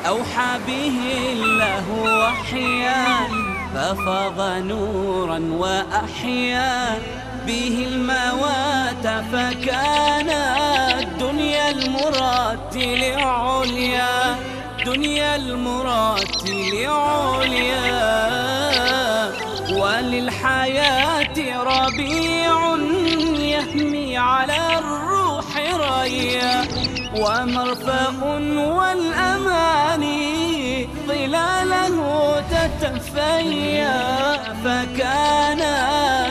أوحى به الله وحيا، ففاض نورا وأحيا به الموات، فكان الدنيا المرتل عليا، دنيا المرتل عليا. وللحياة ربيع يهمي على الروح ريا، ومرفأ والأماني ظلاله تتفيا، فكان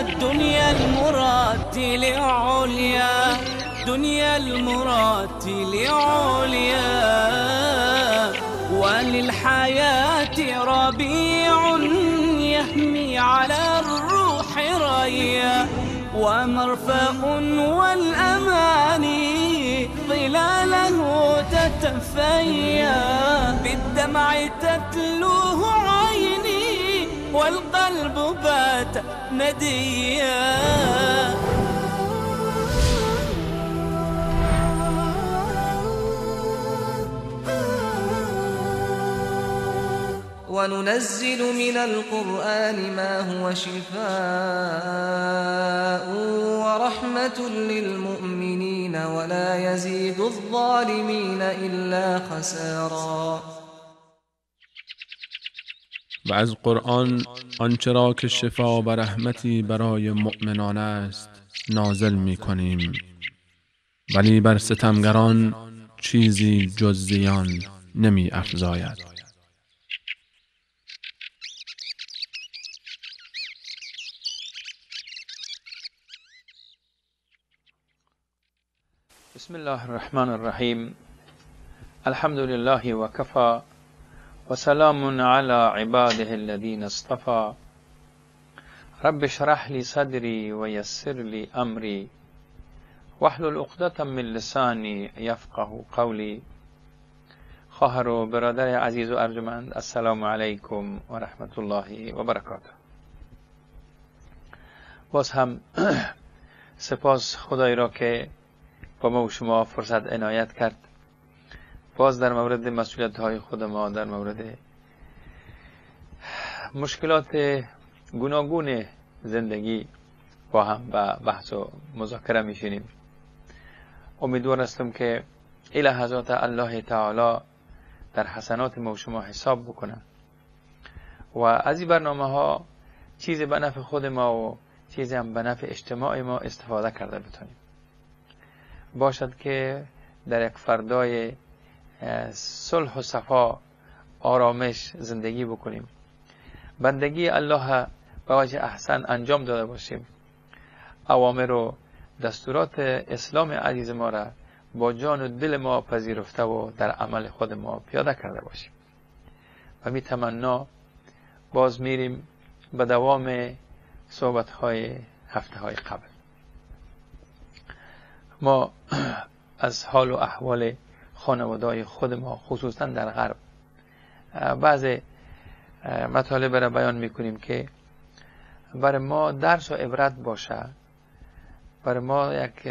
الدنيا المرتل عليا، دنيا المرتل عليا. وللحياة ربيع يهمي على الروح ريا، ومرفأ والأماني ظلاله تتفيا، بالدمع تتلوه عيني والقلب بات نديا. وننزل من القرآن ما هو شفاء ورحمة للمؤمنين ولا يزيد الظالمين إلا خسارا. و از قرآن آنچه را که شفا و رحمتی برای مؤمنان است نازل می کنیم، ولی بر ستمگران چیزی جز زیان نمی افزاید. بسم الله الرحمن الرحیم. الحمد لله وکفا وسلام على عباده الذين اصطفى. رب اشرح لي صدري ويسر لي امري واحلل عقدة من لسانی یفقه قولی. خواهر و برادر عزیز و ارجمند، السلام علیکم و رحمت الله و برکاته. باز هم سپاس خدای را که با ما و شما فرصت عنایت کرد باز در مورد مسئولیت های خود ما، در مورد مشکلات گوناگون زندگی با هم به بحث و مذاکره میشینیم. امیدوار هستم که این لحظات الله تعالی در حسنات ما و شما حساب بکنه و از این برنامه ها چیزی به نفع خود ما و چیزی هم به نفع اجتماع ما استفاده کرده بتونیم. باشد که در یک فردای صلح و صفا، آرامش زندگی بکنیم، بندگی الله به وجه احسن انجام داده باشیم، اوامر و دستورات اسلام عزیز ما را با جان و دل ما پذیرفته و در عمل خود ما پیاده کرده باشیم. و می تمنا باز میریم به دوام صحبت‌های هفته های قبل. ما از حال و احوال خانواده‌های خود ما خصوصا در غرب بعض مطالب را بیان میکنیم که برای ما درس و عبرت باشه، برای ما یک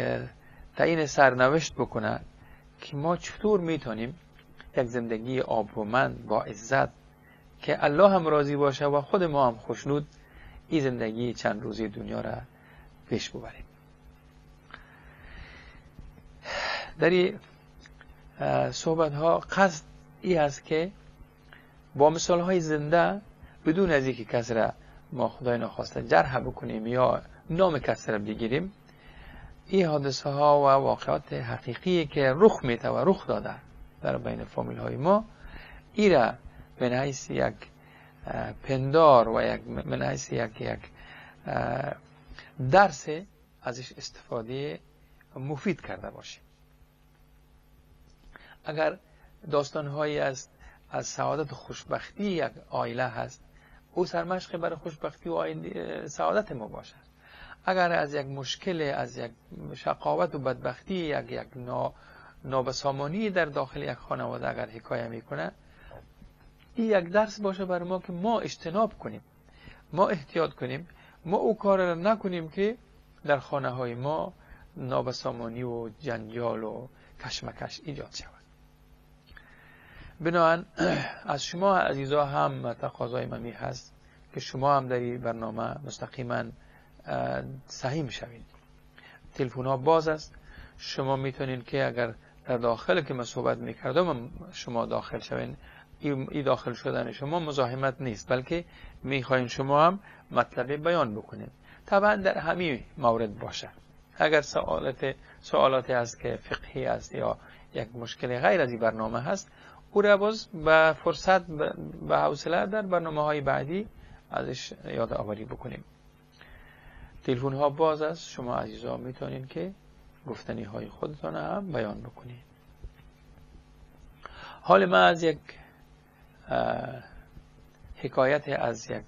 تعیین سرنوشت بکنه که ما چطور میتونیم یک زندگی آبرومند با عزت که الله هم راضی باشه و خود ما هم خوشنود، این زندگی چند روزی دنیا را پیش ببریم. در این صحبت ها قصد ای است که با مثال های زنده بدون از اینکه کس را ما خدای ناخواسته جرح بکنیم یا نام کس را بگیریم، این حادثه ها و واقعات حقیقی که رخ میده و رخ داده در بین فامیل های ما، ای را من حیث یک پندار و یک من حیث یک درس ازش استفاده مفید کرده باشیم. اگر داستان هایی از سعادت و خوشبختی یک عائله هست، او سرمشق برای خوشبختی و سعادت ما باشد. اگر از یک مشکل، از یک شقاوت و بدبختی، یک نابسامانی در داخل یک خانواده اگر حکایه میکنه، این یک درس باشه برای ما که ما اجتناب کنیم، ما احتیاط کنیم، ما او کار را نکنیم که در خانه های ما نابسامانی و جنجال و کشمکش ایجاد شود. بنابراین از شما عزیزا هم تقاضای من هست که شما هم در این برنامه مستقیما سهیم شوید. تلفن ها باز است، شما میتونین که اگر در داخل که من صحبت میکردم شما داخل شوین. این داخل شدن شما مزاحمت نیست، بلکه میخواین شما هم مطلب بیان بکنین. طبعا در همین مورد باشه، اگر سوالات هست که فقهی است یا یک مشکل غیر از این برنامه هست، او را باز به فرصت به حوصله در برنامه های بعدی ازش یاد آوری بکنیم. تلفن ها باز است، شما عزیزا میتونین که گفتنی های خودتان هم بیان بکنید. حال من از یک حکایت از یک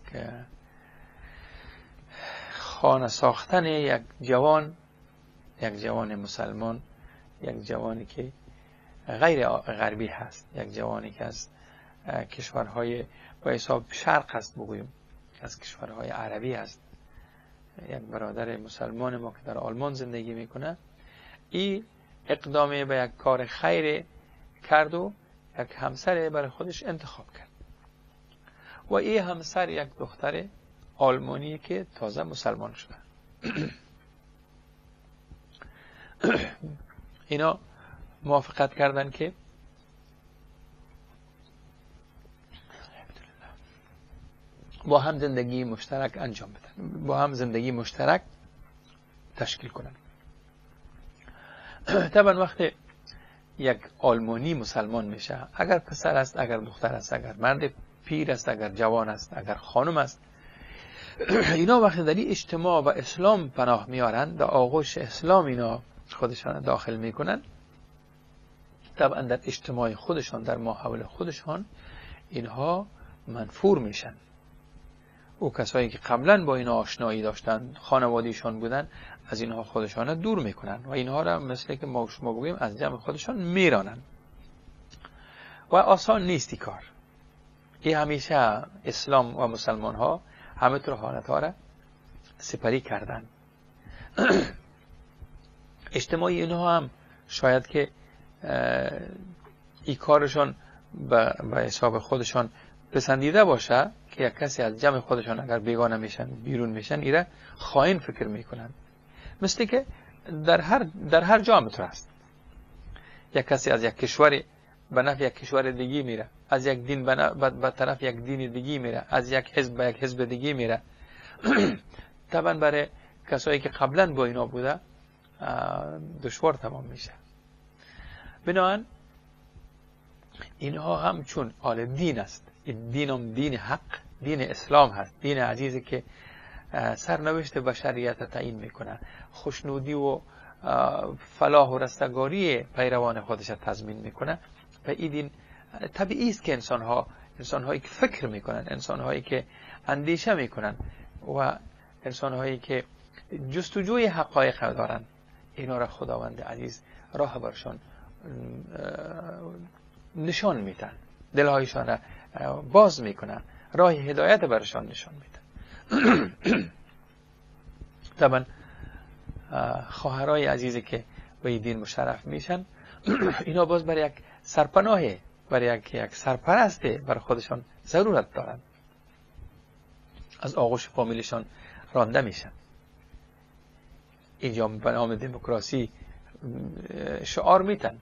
خانه ساختن یک جوان، یک جوان مسلمان، یک جوانی که غیر غربی هست، یک جوانی که از کشورهای با حساب شرق هست، بگوییم از کشورهای عربی هست، یک برادر مسلمان ما که در آلمان زندگی میکنه، این اقدام به یک کار خیر کرد و یک همسر برای خودش انتخاب کرد و این همسر یک دختر آلمانی که تازه مسلمان شده. اینا موافقت کردن که با هم زندگی مشترک انجام بدن، با هم زندگی مشترک تشکیل کنن. طبعا وقتی یک آلمانی مسلمان میشه، اگر پسر است، اگر دختر است، اگر مرد پیر است، اگر جوان است، اگر خانم است، اینا وقتی در این اجتماع و اسلام پناه میارن، در آغوش اسلام اینا خودشان داخل میکنن، طبعا در اجتماع خودشان، در ماحول خودشان اینها منفور میشن. او کسایی که قبلا با اینا آشنایی داشتن، خانوادهشان بودن، از اینها خودشان دور میکنن و اینها را مثل که ما شما بگوییم از جمع خودشان میرانن و آسان نیستی کار. این همیشه اسلام و مسلمان ها همه طور حالت ها را سپری کردن. اجتماعی اینها هم شاید که این کارشان به حساب خودشان پسندیده باشه که یک کسی از جمع خودشان اگر بیگانه میشن، بیرون میشن، ایره خائن فکر میکنن. مثل که در هر جا همینطور است. یک کسی از یک کشور به نفع یک کشور دیگه میره، از یک دین به طرف یک دین دیگه میره، از یک حزب به یک حزب دیگه میره. طبعا برای کسایی که قبلا با اینا بوده دشوار تمام میشه. بنابراین اینها هم چون آل دین است، این دین هم دین حق، دین اسلام هست، دین عزیزی که سرنوشت بشریت تعیین میکنه، خوشنودی و فلاح و رستگاری پیروان خودش تضمین میکنه. و این دین طبیعی است که انسانهایی که فکر میکنن، انسانهایی که اندیشه میکنن و انسانهایی که جستجوی حقایق دارن، اینا را خداوند عزیز راه برشان نشان میدن، دلهایشان را باز میکنن، راه هدایت برشان نشان میدن. طبعا خواهرای عزیزی که به این دین مشرف میشن، اینا باز برای یک سرپناه، برای یک سرپرست برای خودشان ضرورت دارن. از آغوش فامیلشان رانده میشن. اینجا به نام دموکراسی شعار میتن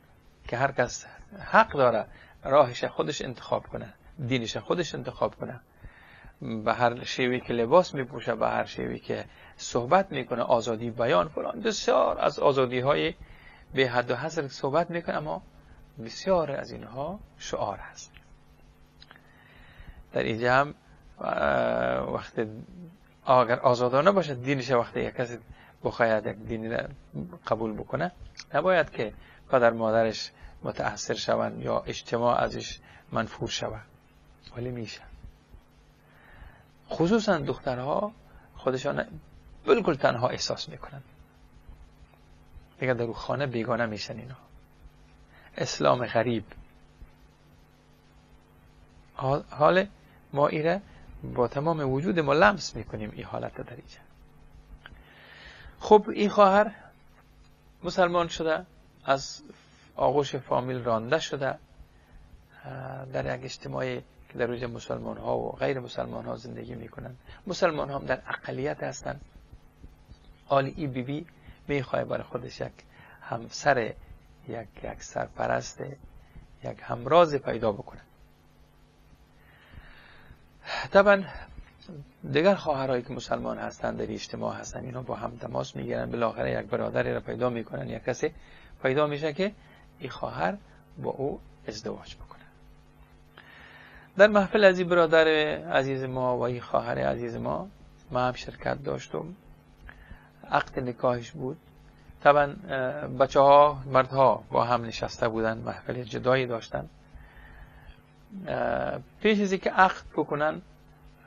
که هر کس حق داره راهش خودش انتخاب کنه، دینش خودش انتخاب کنه، به هر شیوهی که لباس میپوشه، به هر شیوهی که صحبت میکنه، آزادی بیان فلان، بسیار از آزادی های به حد و حصر صحبت میکنه، اما بسیار از اینها شعار هست. در اینجا هم وقت اگر آزادانه باشه دینش، وقتی یک کسی بخواهد یک دینی را قبول بکنه، نباید که پدر مادرش متأثر شوند یا اجتماع ازش منفور شود، ولی میشه. خصوصا دخترها خودشان بالکل تنها احساس میکنن، دیگه در خانه بیگانه میشن. اینا اسلام غریب. حال ما ایره با تمام وجود ما لمس میکنیم این حالت در اینجا. خب این خواهر مسلمان شده، از آغوش فامیل رانده شده، در یک اجتماعی که در روز مسلمان ها و غیر مسلمان ها زندگی میکنن، مسلمان ها هم در اقلیت هستند. آلی ای بی بی میخواه برای خودش یک همسر، یک سرپرست، یک همراز پیدا بکنه. طبعا دیگر خواهرایی که مسلمان هستند در اجتماع هستند، اینا با هم تماس میگیرن، بالاخره یک برادری را پیدا میکنن، یک کسی پیدا میشه که این خواهر با او ازدواج بکنه. در محفل از این برادر عزیز ما و این خواهر عزیز ما هم شرکت داشتم. عقد نکاحش بود. طبعا بچه ها، مردها با هم نشسته بودن، محفل جدایی داشتن. پیش از اینکه عقد بکنن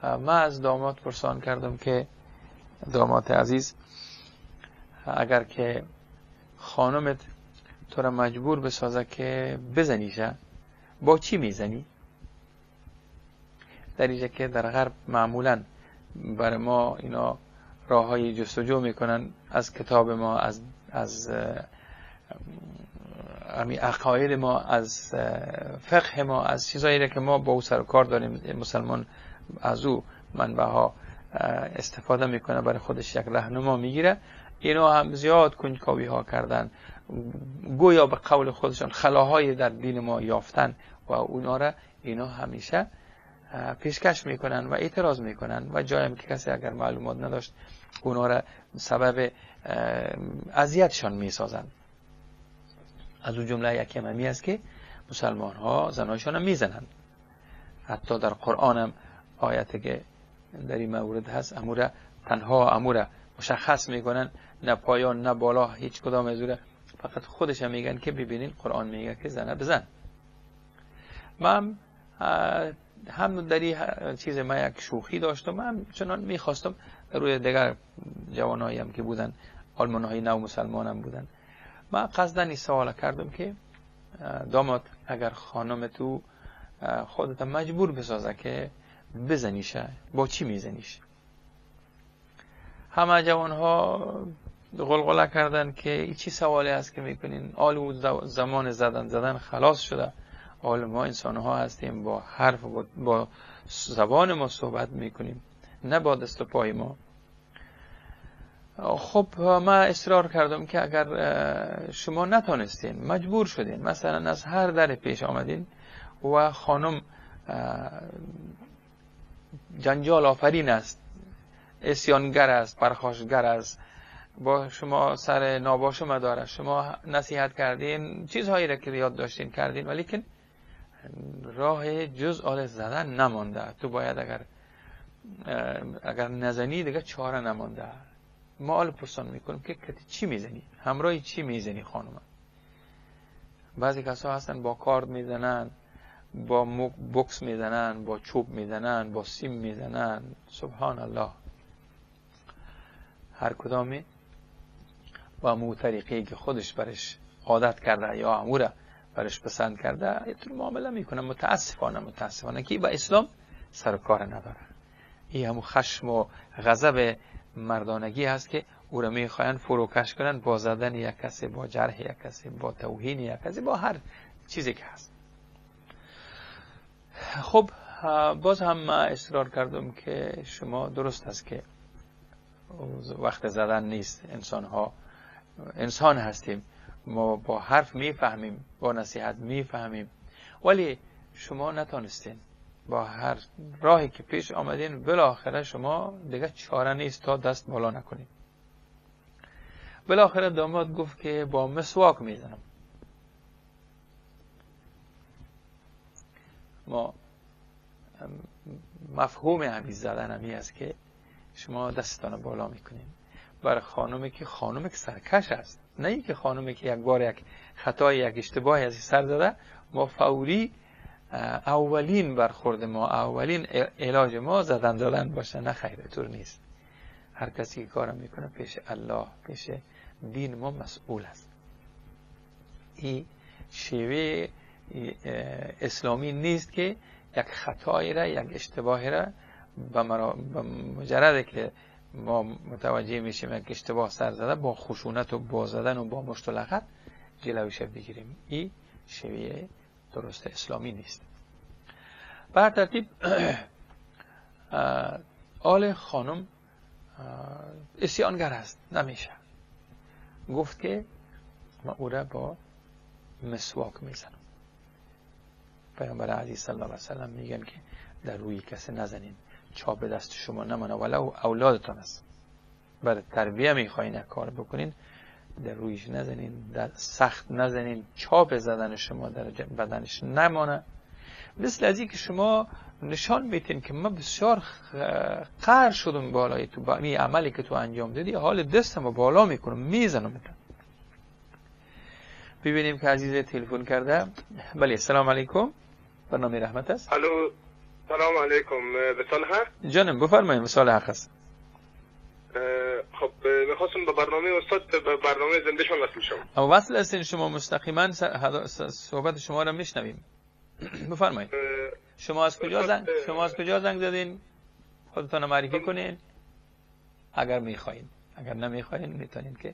من از داماد پرسان کردم که داماد عزیز، اگر که خانمت تو را مجبور بسازه که بزنیشه، با چی میزنی؟ در اینجا که در غرب معمولا برای ما اینا راه های جستجو میکنن، از کتاب ما، از عقاید ما، از فقه ما، از چیزایی که ما با او سر و کار داریم، مسلمان از او منبع ها استفاده میکنه، برای خودش یک راهنما میگیره. اینا هم زیاد کنجکاوی ها کردن، گویا به قول خودشان خلاهای در دین ما یافتن و اونا را اینا همیشه پیشکش میکنن و اعتراض میکنن و جایم که کسی اگر معلومات نداشت اونا را سبب اذیتشان میسازن. از اون جمله یکی همی است که مسلمان ها زنایشان هم میزنن. حتی در قرآن هم آیت که در این مورد هست، امور تنها امور مشخص میکنن، نه پایان نه بالا، هیچ کدام از اون، فقط خودش هم میگن که ببینین قرآن میگه که زنه بزن. من هم در این چیز من یک شوخی داشتم، من چنان میخواستم روی دیگر جوانایی هم که بودن، آلمان های نو مسلمان هم بودن، من قصداً این سوال کردم که داماد اگر خانم تو خودت مجبور بسازه که بزنیشه، با چی میزنیش؟ همه جوان ها غلغله کردن که این چی سوالی هست که میکنین، آل زمان زدن خلاص شده، آل ما انسان ها هستیم، با حرف و با زبان ما صحبت میکنیم، نه با دست و پای ما. خب من اصرار کردم که اگر شما نتانستین، مجبور شدین، مثلا از هر در پیش آمدین و خانم جنجال آفرین است، عصیانگر است، پرخاشگر است، با شما سر ناباشما داره، شما نصیحت کردین، چیزهایی را که یاد داشتین کردین، ولیکن راه جز آل زدن نمانده. تو باید اگر نزنی دیگه چاره نمانده. ما آل پرسان میکنیم که چی میزنی، همراه چی میزنی خانم؟ بعضی کسا هستن با کارد میزنن، با بوکس میزنن، با چوب میزنن، با سیم میزنن. سبحان الله، هر کدامی با مو طریقی که خودش برش عادت کرده یا اموره برش پسند کرده یه طور معامله میکنه. متاسفانه که با اسلام سر و کار نداره. این همون خشم و غضب مردانگی هست که او را میخواین فروکش کنن با زدن یک کسی، با جرح یک کسی، با توهین یک کسی، با هر چیزی که هست. خب باز هم من اصرار کردم که شما درست است که وقت زدن نیست، انسان ها انسان هستیم، ما با حرف میفهمیم، با نصیحت میفهمیم، ولی شما نتانستین، با هر راهی که پیش آمدین بالاخره شما دیگه چاره نیست تا دست بالا نکنید. بالاخره داماد گفت که با مسواک میزنم. ما مفهوم همین زدن همی است که شما دستتان بالا میکنین برای خانومی که سرکش است، نه اینکه خانومی که یک بار یک خطای یک اشتباهی از سر زده، ما فوری اولین برخورد ما، اولین علاج ما زدن باشه. نه خیر، طور نیست. هر کسی که کارم میکنه پیش الله، پیش دین ما مسئول است. این شیوه اسلامی نیست که یک خطایی را، یک اشتباهی را به مجرد که ما متوجه میشیم یک اشتباه سر زده، با خشونت و با زدن و با مشت و لغت جلوش بگیریم. این شیوه درست اسلامی نیست. به هر ترتیب آل خانم عصیانگر است، نمیشه. گفت که ما او را با مسواک میزنم. پیامبر عزیز صلی الله علیه و سلم میگن که در روی کسی نزنین، چاپ دست شما نمانه، ولو اولادتان است. برای تربیه میخواین کار بکنین، در رویش نزنین، در سخت نزنین، چاپ زدن شما در بدنش نمانه. مثل از اینکه شما نشان میتین که من بسیار قهر شدم بالای تو، با این عملی که تو انجام دادی، حال دستم رو بالا میکنم، میزنم. ببینیم که عزیز تلفن کرده. بله، سلام علیکم، برنامه رحمت است. الو، سلام علیکم، وصال حق جانم، بفرمایید. وصال حق است. خب میخواستم به برنامه استاد، به برنامه زنده شما وصل شم. وصل هستین شما مستقیما، صحبت شما را میشنویم. بفرمایید. شما از کجا زنگ شما از کجا زنگ زدین؟ خودتان معرفی کنین اگر میخواین، اگر نمیخواین میتونین که.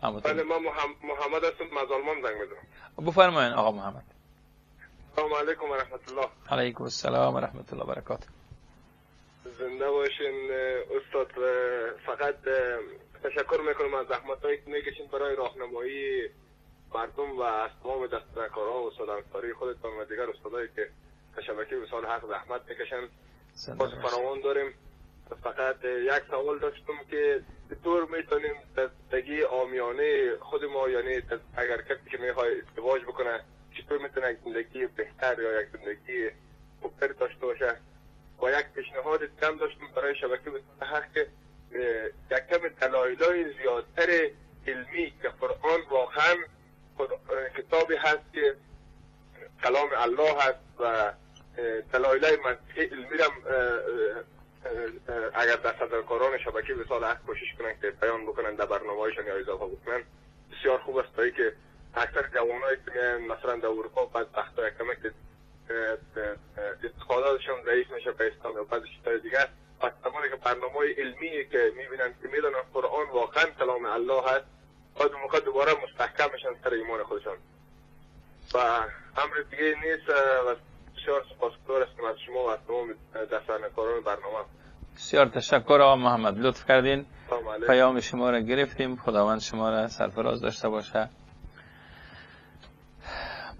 بله، ما محمد هستم، از آلمان زنگ میزنم. بفرمایید آقا محمد. السلام علیکم و رحمت الله. علیکم السلام و رحمت الله و برکاته. زنده باشین استاد. فقط تشکر میکنم از زحمتایی که میکشین برای راهنمایی مردم و از تمام دستکارها و استاد انصاری خودتان و دیگر استادایی که در شبکه وصال حق زحمت میکشن. سپاس فراوان داریم. فقط یک سوال داشتم که چطور میتونیم زندگی عامیانه خود ما، یعنی اگر کسی که میخواد ازدواج بکنه، چطور میتونه یک زندگی بهتر یا یک زندگی خوبتر داشته باشه؟ و یک پیشنهاد کم داشتم برای شبکه وصال حق که یک کم دلایل زیادتر علمی که قرآن واقعا کتابی هست که کلام الله هست و دلایل منطقی علمی را اگر دست‌اندرکاران شبکه وصال حق کوشش کنن که بیان بکنن در برنامه‌هایشان یا اضافه بکنن، بسیار خوب است. تا که اکثر جوانایی که مثلا در اروپا بعد وقتا یک کمک اعتقاداتشان ضعیف میشه به اسلام یا بعض چیزهای دیگر، پس زمانی که برنامه‌های علمی که میبینن که میدونن قرآن واقعا کلام الله هست، بعد اون موقع دوباره مستحکم میشن سر ایمان خودشان. و امر دیگه نیست و بسیار سپاسگزار هستم از شما و از تمام دست‌اندرکاران برنامه. بسیار تشکر آقا محمد، لطف کردین، پیام شما را گرفتیم. خداوند شما را سرفراز داشته باشه.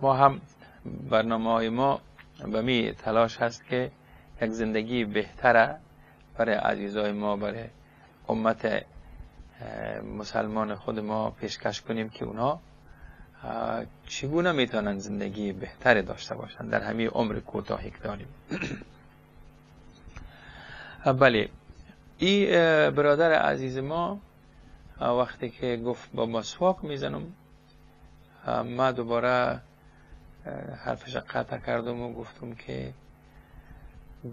ما هم برنامه های ما به می تلاش هست که یک زندگی بهتره برای عزیزای ما، برای امت مسلمان خود ما پیشکش کنیم که اونا چگونه میتونن زندگی بهتری داشته باشن در همین عمر کوتاهی که داریم. بله، این برادر عزیز ما وقتی که گفت با مسواک میزنم، ما دوباره حرفش قطع کردم و گفتم که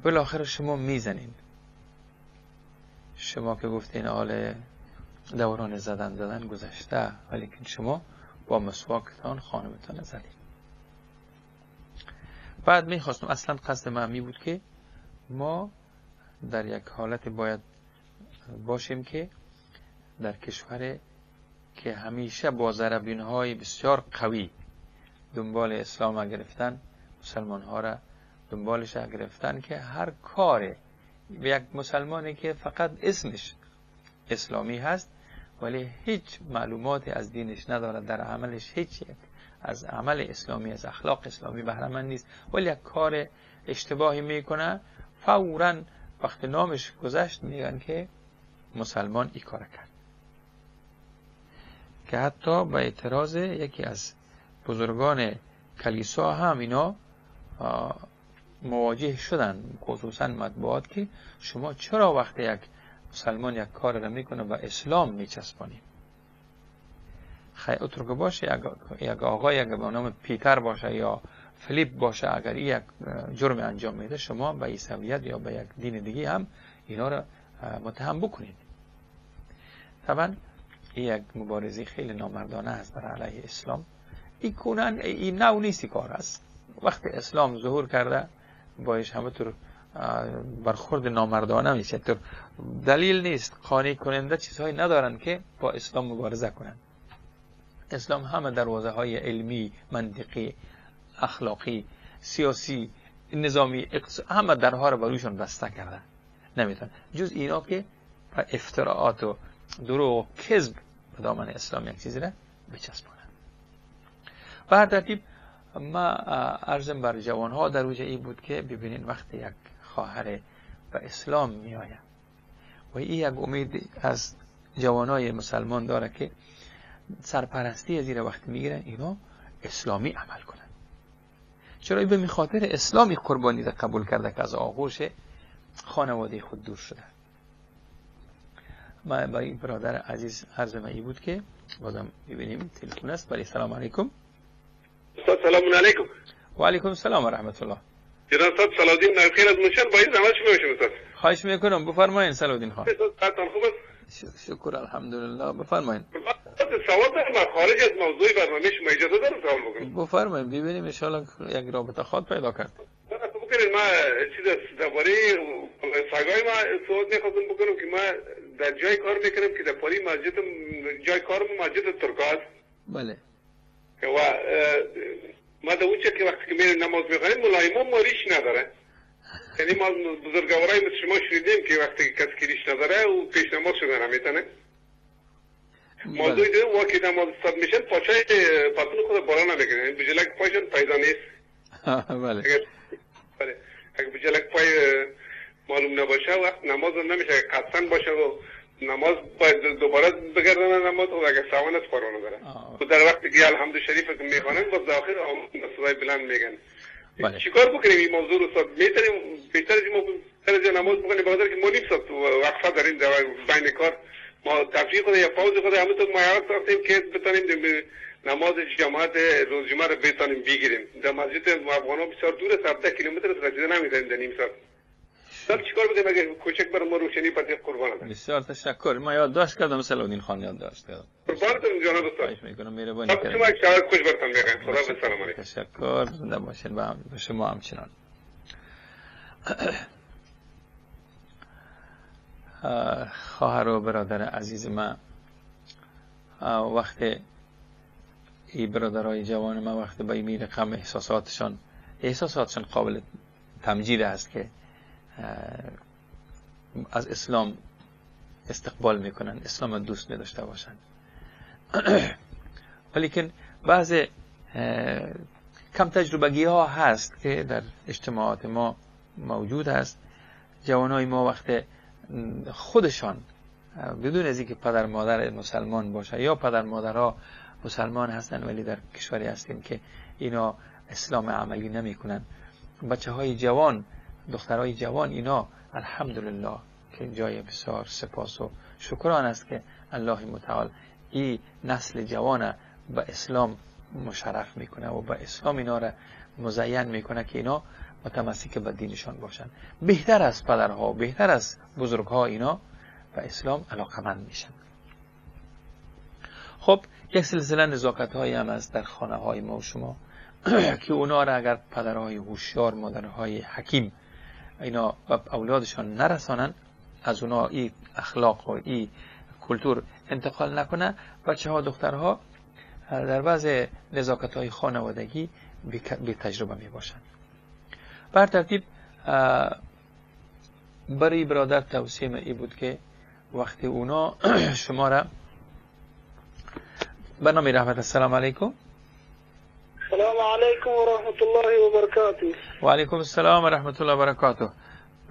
بالاخره شما میزنین، شما که گفتین حال دوران زدن گذشته، ولیکن شما با مسواکتان خانمتان زدین. بعد میخواستم، اصلا قصد من می بود که ما در یک حالت باید باشیم که در کشور که همیشه با ضربین‌های بسیار قوی دنبال اسلام گرفتن، مسلمان ها را دنبالش گرفتن که هر کار یک مسلمانی که فقط اسمش اسلامی هست ولی هیچ معلوماتی از دینش ندارد، در عملش هیچ از عمل اسلامی، از اخلاق اسلامی بهره مند نیست، ولی یک کار اشتباهی میکنه، فوراً وقتی نامش گذشت میگن که مسلمان این کار کرد. که حتی به اعتراض یکی از بزرگان کلیسا هم اینا مواجه شدن، خصوصا مطبوعات، که شما چرا وقتی یک مسلمان یک کار را میکنه و اسلام میچسبانی؟ خیلی اتر که باشه، یک آقای اگر به نام پیتر باشه یا فلیپ باشه، اگر یک جرم انجام میده، شما به عیسویت یا به یک دین دیگه هم اینا را متهم بکنید. طبعا این یک مبارزه خیلی نامردانه است بر علیه اسلام. این کنن این نو نیستی کار است. وقتی اسلام ظهور کرده بایش همه طور برخورد نامردانه میشه، طور دلیل نیست، قانع کننده چیزهایی ندارن که با اسلام مبارزه کنن. اسلام همه دروازه های علمی، منطقی، اخلاقی، سیاسی، نظامی، همه درها رو برویشان بسته کرده، نمیتونن جز اینا که با افتراعات و دروغ و کذب به دامن اسلام یک چیزی را بچسبانند. به هر ترتیب ما عرضم بر جوانها در وجه ای بود که ببینین وقتی یک خواهر به اسلام می آید و این یک امید از جوانای مسلمان داره که سرپرستی از این وقتی میگیرن اینا اسلامی عمل کنن. چرا؟ این به خاطر اسلامی قربانی را قبول کرده که از آغوش خانواده خود دور شده. ما با این برادر عزیز عرض ما ای بود که بازم ببینیم تلفن است. بله، سلام علیکم. استاد سلام علیکم. و علیکم السلام و رحمت الله. جناب استاد صلاح‌الدین خیر از مشن با این زحمت شما میشم استاد. خواهش میکنم، بفرمایین صلاح‌الدین خان. استاد خوب است؟ شکر الحمدلله. بفرمایین. سوال دارم خارج از موضوع برنامه شما، اجازه دارم سوال بکنم؟ بفرمایین، ببینیم ان شاء الله یک رابطه خود پیدا کرد. بکنید ما چیز درباره سگای ما سوال میخواستم بکنم که ما در جای کار میکنم که در پاری مسجد، جای کارم مسجد ترکاست. بله. و ما در اونجا که وقتی که میریم نماز میخوانیم ملای ما ریش نداره. یعنی ما بزرگوارای مثل شما شنیدیم که وقتی کسی که ریش نداره او پیش نماز شده نمیتونه. موضوع دوم وقتی نماز استاد میشن پاچای پتون خود بالا نمیکنه، یعنی بجلک پایشون پیدا نیست. بله. بله، اگه بجلک پای معلوم نباشه وقت نماز هم نمیشه، اگه قصدن باشه و نماز باید دوباره بگردن نماز، و اگه سوان است پروانه داره. و در وقتی که الحمد شریف که میخوانن باز آخر صدای بلند میگن. بله. چیکار بکنیم این موضوع رو استاد؟ میتونیم بیشتر از ما نماز بکنیم بخاطر که ما نیم ساعت وقفه داریم در بین کار، ما تفریح خود یا پاوز خود همونطور معیار ساختیم که بتانیم نماز جماعت روز جمعه رو بتانیم بگیریم. در مسجد افغان‌ها بسیار دور است، 17 کیلومتر است، رسیده نمیتونیم در نیم ساعت. سال چیکار بکنیم اگه کوچک بر ما روشنی پتی قربان است. بسیار تشکر. ما یادداشت کردم صلاح‌الدین خان، یادداشت کردم. قربانتون جناب استاد. خواهش میکنم، مهربانی کردید. شما یک شب خوش براتون میگم. خدا به سلام علیکم. تشکر، زنده باشین و شما همچنان. خواهر و برادر عزیز ما، وقت ای برادرای جوان ما وقت به این رقم احساساتشان قابل تمجید است که از اسلام استقبال میکنن، اسلام دوست می داشته باشند. ولیکن بعض کم تجربگی ها هست که در اجتماعات ما موجود است. جوانای ما وقت خودشان بدون از اینکه پدر مادر مسلمان باشه یا پدر مادرها مسلمان هستن ولی در کشوری هستیم که اینا اسلام عملی نمی کنن، بچه های جوان، دخترهای جوان، اینا الحمدلله که جای بسیار سپاس و شکران است که الله متعال این نسل جوان به اسلام مشرف میکنه و به اسلام اینا را مزین میکنه که اینا متمسک به دینشان باشن. بهتر از پدرها، بهتر از بزرگها اینا به اسلام علاقمند میشن. خب یک سلسله نزاکت هایی هم از در خانه های ما و شما که اونا را اگر پدرهای هوشیار، مادرهای حکیم اینا به اولادشان نرسانن، از اونا این اخلاق و این کلتور انتقال نکنه، بچه ها، دخترها در بعض نزاکت های خانوادگی بی تجربه می باشند. بر ترتیب برای برادر توصیه ای بود که وقتی اونا شما را برنامه رحمت. السلام علیکم. السلام علیکم و رحمت الله و برکاته. و علیکم السلام و رحمت الله و برکاته.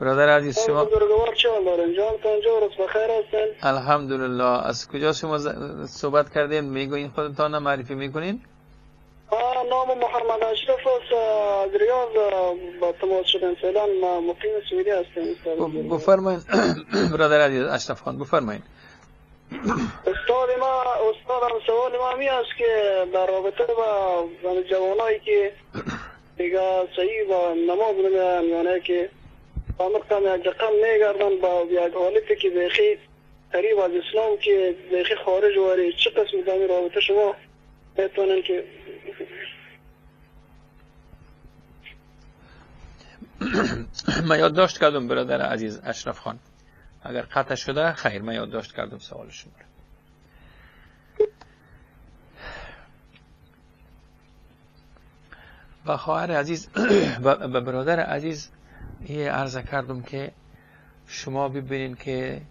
برادر عزیز شما بزرگوار چه حال دارین؟ جانتان جور است، بخیر هستین؟ الحمدلله. از کجا شما صحبت کردین؟ میگوین خودتان معرفی میکنین؟ نام محمد اشرف است، از ریاض با تماس شدن. فعلا ما مقیم سوئدی هستیم. بفرمایین برادر عزیز اشرف خان، بفرمایین. استاد ما، استادم سوال ما می است که در رابطه با جوانایی که دیگه صحیح با نماز نمیان، یعنی که امر یک رقم میگردن با یک حالتی که بیخی قریب از اسلام که بیخی خارج واری، چه قسم در رابطه شما میتونن که من یادداشت کردم برادر عزیز اشرف خان، اگر قطع شده خیر، من یادداشت کردم سوال شما را. با خواهر عزیز و برادر عزیز یه عرض کردم که شما ببینین که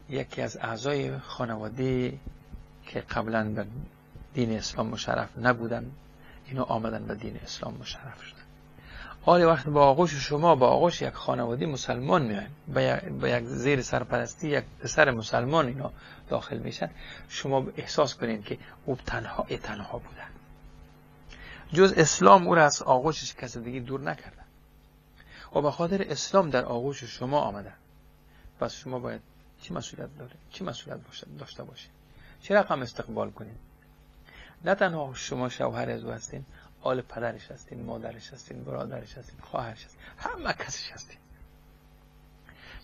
یکی از اعضای خانواده که قبلا به دین اسلام مشرف نبودن، اینا آمدن به دین اسلام مشرف شدن. آره وقت با آغوش شما، با آغوش یک خانواده مسلمان میایم، با یک زیر سرپرستی یک پسر مسلمان اینا داخل میشن، شما احساس کنین که او تنها بودن، جز اسلام او را از آغوشش کس دیگه دور نکردن و به خاطر اسلام در آغوش شما آمدن. پس شما باید چی مسئولیت داره، چی مسئولیت داشته باشید، چه رقم استقبال کنید. نه تنها شما شوهر از او هستین، آل پدرش هستین، مادرش هستین، برادرش هستین، خواهرش هستین، همه کسش هستین.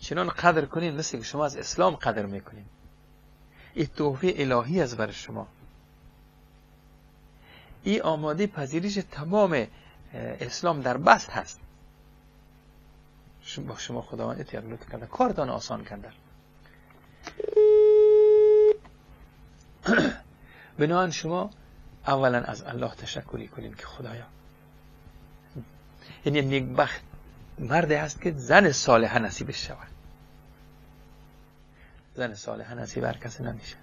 چنان قدر کنین مثل که شما از اسلام قدر میکنین. این تحفه الهی از بر شما، این آماده پذیرش تمام اسلام در بست هست. با شما خداوند اتیاد لطف کرده، کارتان آسان کرده. بنابراین شما اولا از الله تشکری کنیم که خدایا، یعنی نیکبخت مرد هست که زن صالحه نصیبش شود. زن صالحه نصیب هر کسی نمیشه.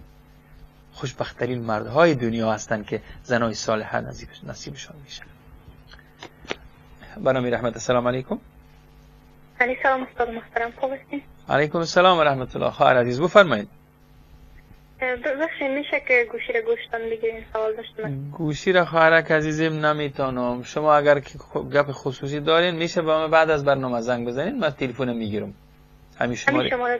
خوشبخت‌ترین مردهای دنیا هستند که زنای صالحه نصیبشان میشه. برنامه رحمت، السلام علیکم. علیکم سلام استاد محترم، خوب هستین؟ علیکم السلام و رحمت الله. خواهر عزیز بفرمایید. ببخشید میشه که گوشی را گوشتان بگیرین؟ سوال داشتم. گوشی را خواهرک عزیزم نمیتونم. شما اگر گپ خصوصی دارین میشه با من بعد از برنامه زنگ بزنین، من تلفن میگیرم.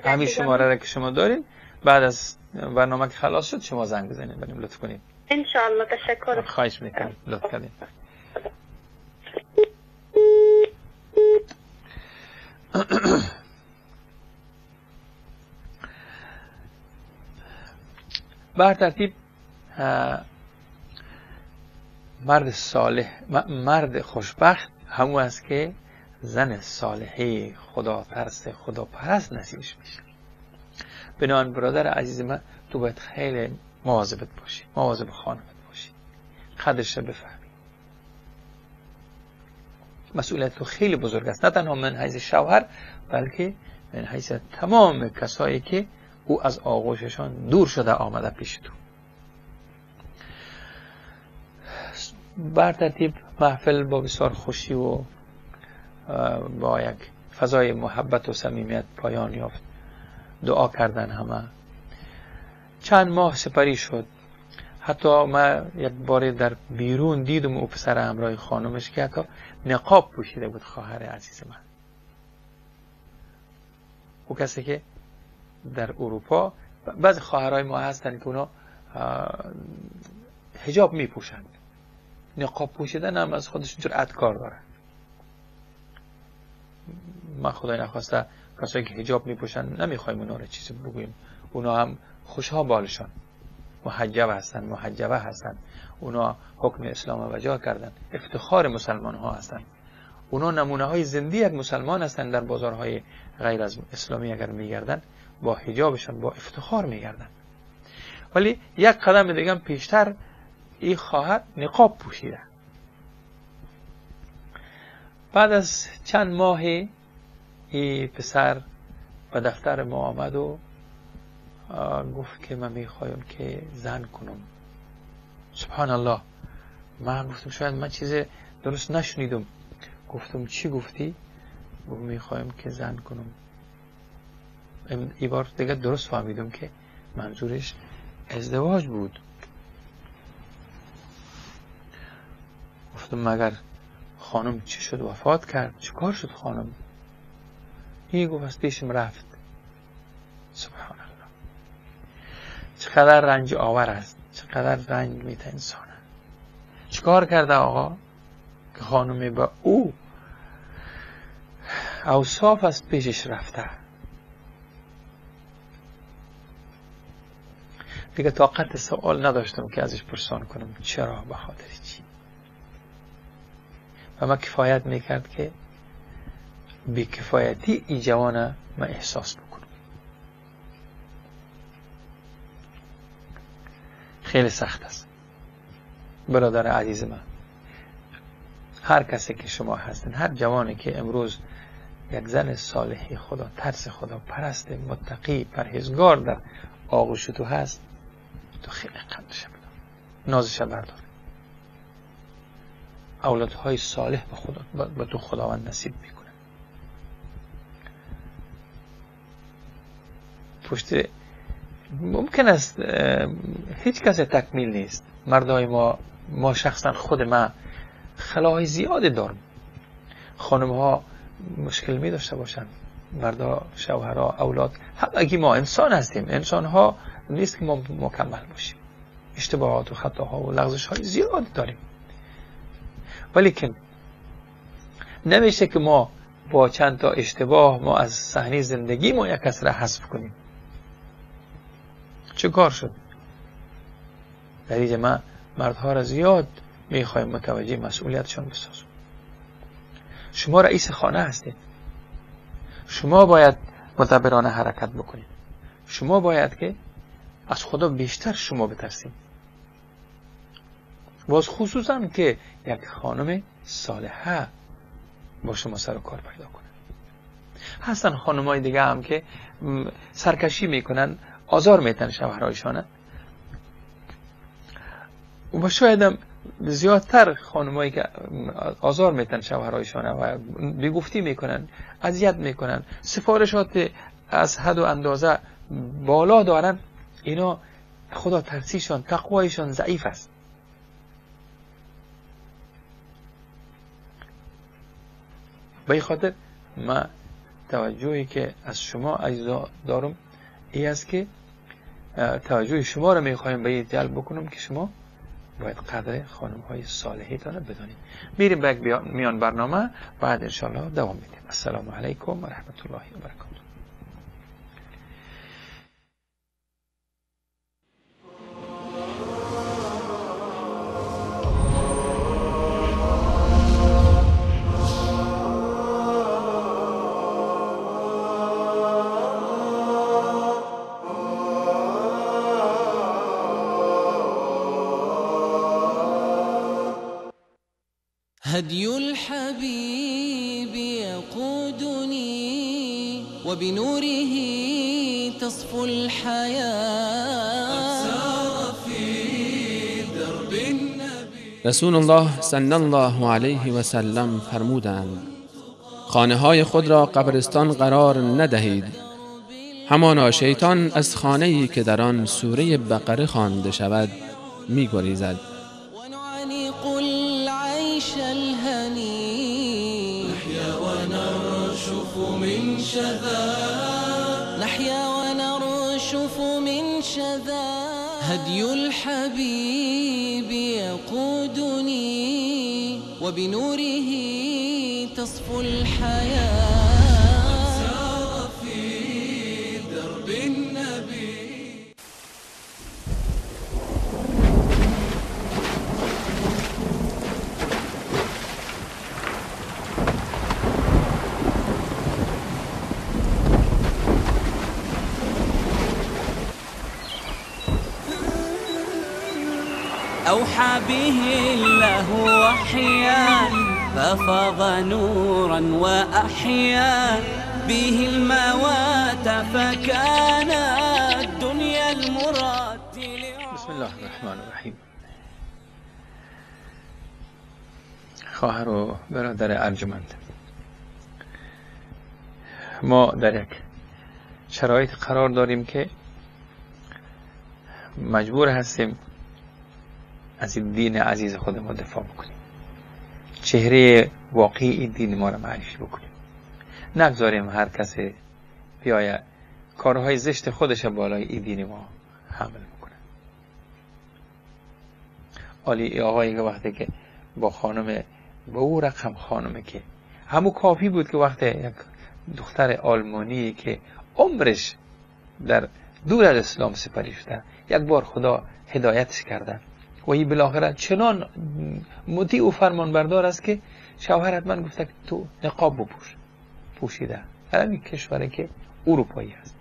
همین شماره را که شما دارین، بعد از برنامه که خلاص شد شما زنگ بزنین بریم، لطف کنین. ان شاء الله. تشکر. خواهش میکنم، لطف کردین. بر ترتیب مرد صالح، مرد خوشبخت همون است که زن صالحه خدا ترس خدا پرست نصیبش میشه. بنابراین برادر عزیز من، تو باید خیلی مواظبت باشی، مواظب خانمت باشی، قدرش رو بفهمی. مسئولیت تو خیلی بزرگ است، نه تنها من حیث شوهر بلکه من حیث تمام کسایی که او از آغوششان دور شده آمده پیش تو. بر ترتیب محفل با بسیار خوشی و با یک فضای محبت و صمیمیت پایان یافت. دعا کردن همه. چند ماه سپری شد. حتی من یک بار در بیرون دیدم او پسر همراه خانمش که حتی نقاب پوشیده بود، خواهر عزیز من. او کسی که در اروپا بعضی خواهرای ما هستن که اونا حجاب میپوشند، نقاب پوشیدن هم از خودشون جرأت کار دارن. من خدای نخواسته کسایی که حجاب میپوشن نمیخوایم اونا رو چیزی بگوییم، اونا هم خوشها بالشان، محجب هستن، محجبه هستن، اونا حکم اسلام رو بجا کردن، افتخار مسلمان ها هستن، اونا نمونه های زنده یک مسلمان هستن. در بازارهای غیر از اسلامی اگر میگردن با حجابشان با افتخار میگردن. ولی یک قدم دیگه پیشتر این خواهر نقاب پوشیده. بعد از چند ماه این پسر به دفتر ما آمد و گفت که من میخوایم که زن کنم. سبحان الله. من گفتم شاید من چیز درست نشنیدم. گفتم چی گفتی؟ گفت میخوایم که زن کنم. این بار دیگه درست فهمیدم که منظورش ازدواج بود. گفتم مگر خانم چی شد، وفات کرد، چی کار شد خانم؟ این گفت از پیشم رفت. سبحان الله. چقدر رنج آور است، چقدر رنج میده انسان. چیکار کرده آقا که خانمی با او اوصاف از پیشش رفته؟ دیگه طاقت سوال نداشتم که ازش پرسان کنم چرا، به خاطر چی. و من کفایت میکرد که بیکفایتی ای جوانه من احساس بکنم. خیلی سخت است برادر عزیز من. هر کسی که شما هستین، هر جوانی که امروز یک زن صالح خدا ترس، خدا پرست، متقی، پرهیزگار در آغوش تو هست، تو خیلی قدرش بدار، نازش بردار. اولادهای صالح به خدا به تو خداوند نصیب میکنه. پشت ممکن است هیچ کس تکمیل نیست. مردای ما شخصا خود ما خلاهای زیاد دارم. خانم ها مشکل می داشته باشند، مردا، شوهرها، اولاد، همگی ما انسان هستیم. انسان ها نیست که ما مکمل باشیم، اشتباهات و خطاها و لغزش های زیاد داریم، ولیکن نمیشه که ما با چند تا اشتباه ما از صحنه زندگی ما یک کس را حذف کنیم. چه کار شد؟ در اینجا ما مردها را زیاد میخوایم متوجه مسئولیتشان بسازیم. شما رئیس خانه هستید، شما باید مدبرانه حرکت بکنید، شما باید که از خدا بیشتر شما بترسید، باز خصوصا که یک خانم صالحه با شما سر و کار پیدا کنه. هستن خانمای دیگه هم که سرکشی میکنن، آزار میتن شوهرایشانه، و شاید هم زیادتر خانمایی که آزار میتن شوهرایشانه و بیگفتی میکنن، اذیت میکنن، سفارشات از حد و اندازه بالا دارن، اینا خدا ترسیشان، تقوایشان ضعیف است. به این خاطر ما توجهی که از شما عزیزا دارم ای است که توجه شما رو میخوایم به این جلب بکنم که شما باید قدر خانم های صالحی تان بدانید. میریم به یک میان برنامه، بعد انشالله دوام میدیم. السلام علیکم و رحمت الله و برکاته. هدي الحبيب يقودني وبنوره تصفو الحياة. سار في درب النبي. رسول الله صلی الله علیه و سلم فرمودند: خانه های خود را قبرستان قرار ندهید، همانا شیطان از خانه‌ای که در آن سوره بقره خوانده شود می‌گریزد. نحيا ونرشف من شذا. هدي الحبيب يقودني وبنوره تصفو الحياة. سار في درب النبي. أوحى به الله وحيا ففاض نورا وأحيا به الموات فكان الدنيا المراد. بسم الله الرحمن الرحیم. خواهر و برادر ارجمند، ما در یک شرایط قرار داریم که مجبور هستیم از این دین عزیز خود ما دفاع بکنیم، چهره واقعی این دین ما را معرفی بکنیم، نگذاریم هر کسی بیاید کارهای زشت خودش بالای این دین ما حمل بکنه. عالی آقایی که وقتی که با خانم، با او رقم خانمه که همون کافی بود که وقتی یک دختر آلمانی که عمرش در دور از اسلام سپری شده، یک بار خدا هدایتش کرده و این بالاخره چنان مطیع و فرمانبردار است که شوهرت من گفته که تو نقاب بپوش، پوشیده. در این کشوری که اروپایی است،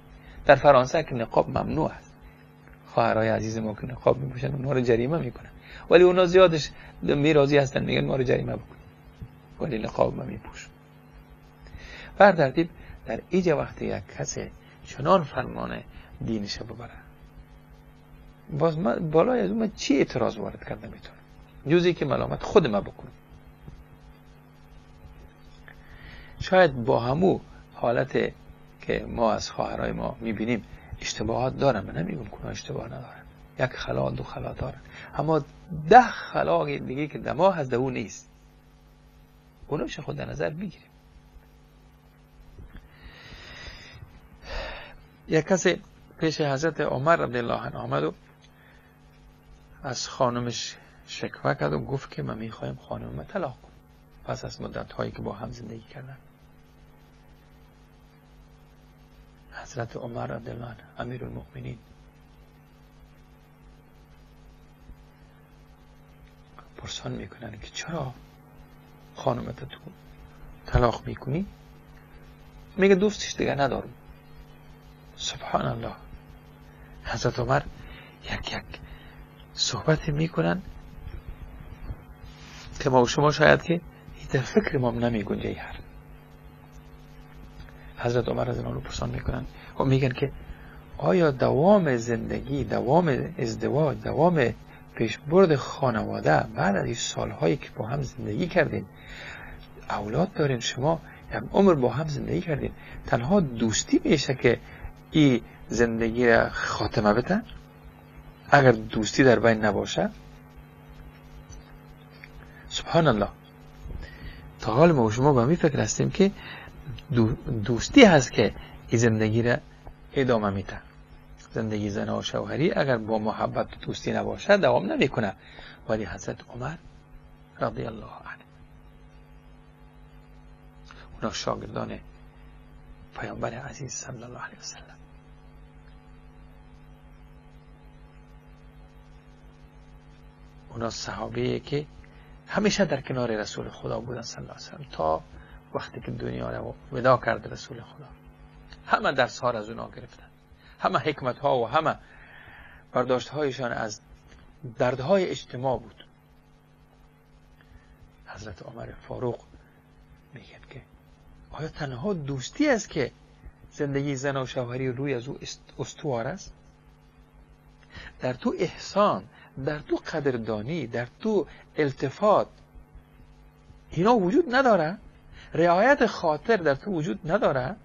در فرانسه که نقاب ممنوع است، خواهرای عزیز ما که نقاب میپوشن اونها رو جریمه میکنن، ولی اونا زیادش میراضی هستن، میگن ما رو جریمه بکن. ولی نقاب من میپوشم. بر ترتیب در ایجا وقتی یک کسی چنان فرمان دینش ببره، باز من بالای از اون من چی اعتراض وارد کرده میتونم جزی که ملامت خود ما بکنم. شاید با همو حالت که ما از خواهرای ما میبینیم اشتباهات دارن، من نمیگم که اشتباه ندارن، یک خلا دو خلا دارن، اما 10 خلا دیگه که دما هست ده نیست، اونوش خود در نظر میگیریم. یک کسی پیش حضرت عمر رضی الله عنه آمد و از خانمش شکوه کرد و گفت که من میخوایم خانمم طلاق کنم پس از مدت هایی که با هم زندگی کردن. حضرت عمر رضی الله عنه امیرالمؤمنین پرسان میکنن که چرا خانمت تو طلاق میکنی؟ میگه دوستش دیگه ندارم. سبحان الله. حضرت عمر یک یک صحبت میکنن که ما و شما شاید که در فکر ما نمی گنجه هر. حضرت عمر از رو پرسان میکنن و میگن که آیا دوام زندگی، دوام ازدواج، دوام پیشبرد خانواده بعد از این سالهایی که با هم زندگی کردین، اولاد دارین، شما یک عمر با هم زندگی کردین، تنها دوستی میشه که این زندگی را خاتمه بده؟ اگر دوستی در بین نباشه، سبحان الله. تا حال ما و شما به می فکر هستیم که دوستی هست که این زندگی را ادامه میده. زندگی زن و شوهری اگر با محبت و دوستی نباشه دوام نمیکنه. ولی حضرت عمر رضی الله عنه، اونا شاگردان پیامبر عزیز صلی الله علیه وسلم، اونا صحابه که همیشه در کنار رسول خدا بودن صلی الله علیه وسلم تا وقتی که دنیا را ودا کرد رسول خدا. همه درس ها را از اونا گرفتن، همه حکمت ها و همه برداشت هایشان از دردهای اجتماع بود. حضرت عمر فاروق میگن که آیا تنها دوستی است که زندگی زن و شوهری روی از او استوار است؟ در تو احسان، در تو قدردانی، در تو التفات، اینا وجود نداره؟ رعایت خاطر در تو وجود نداره؟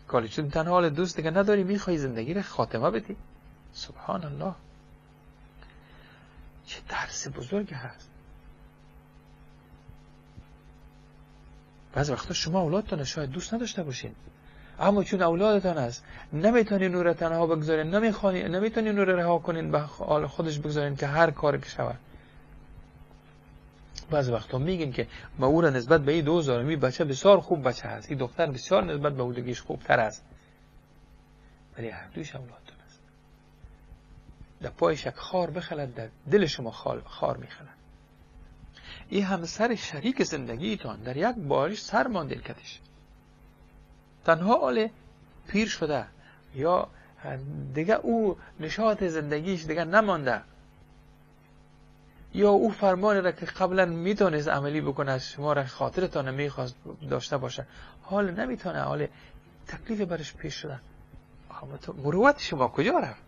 کالی چون تنها حال دوست دیگه نداری، میخوای زندگی رو خاتمه بدی؟ سبحان الله، چه درس بزرگی هست. بعض وقتا شما اولادتان شاید دوست نداشته باشین، اما چون اولادتان است نمیتونین او را تنها بگذارین، نمیتونین او را رها کنین، به حال خودش بگذارین که هر کاری که شود. بعض وقتا میگین که ما او را نسبت به این 2000 می بچه بسیار خوب بچه هست، این دختر بسیار نسبت به اودگیش خوبتر است، ولی هر دویش اولادتان است. در پایش یک خار بخلد، در دل شما خار میخلد. این همسر شریک زندگیتان در یک بارش سر مانده کتش، تنها آله پیر شده یا دیگه او نشاط زندگیش دیگه نمانده، یا او فرمانی را که قبلا میتونست عملی بکنه از شما را خاطرتان میخواست داشته باشه، حال نمیتونه، حال تکلیف برش پیش شده. مروت شما کجا رفت؟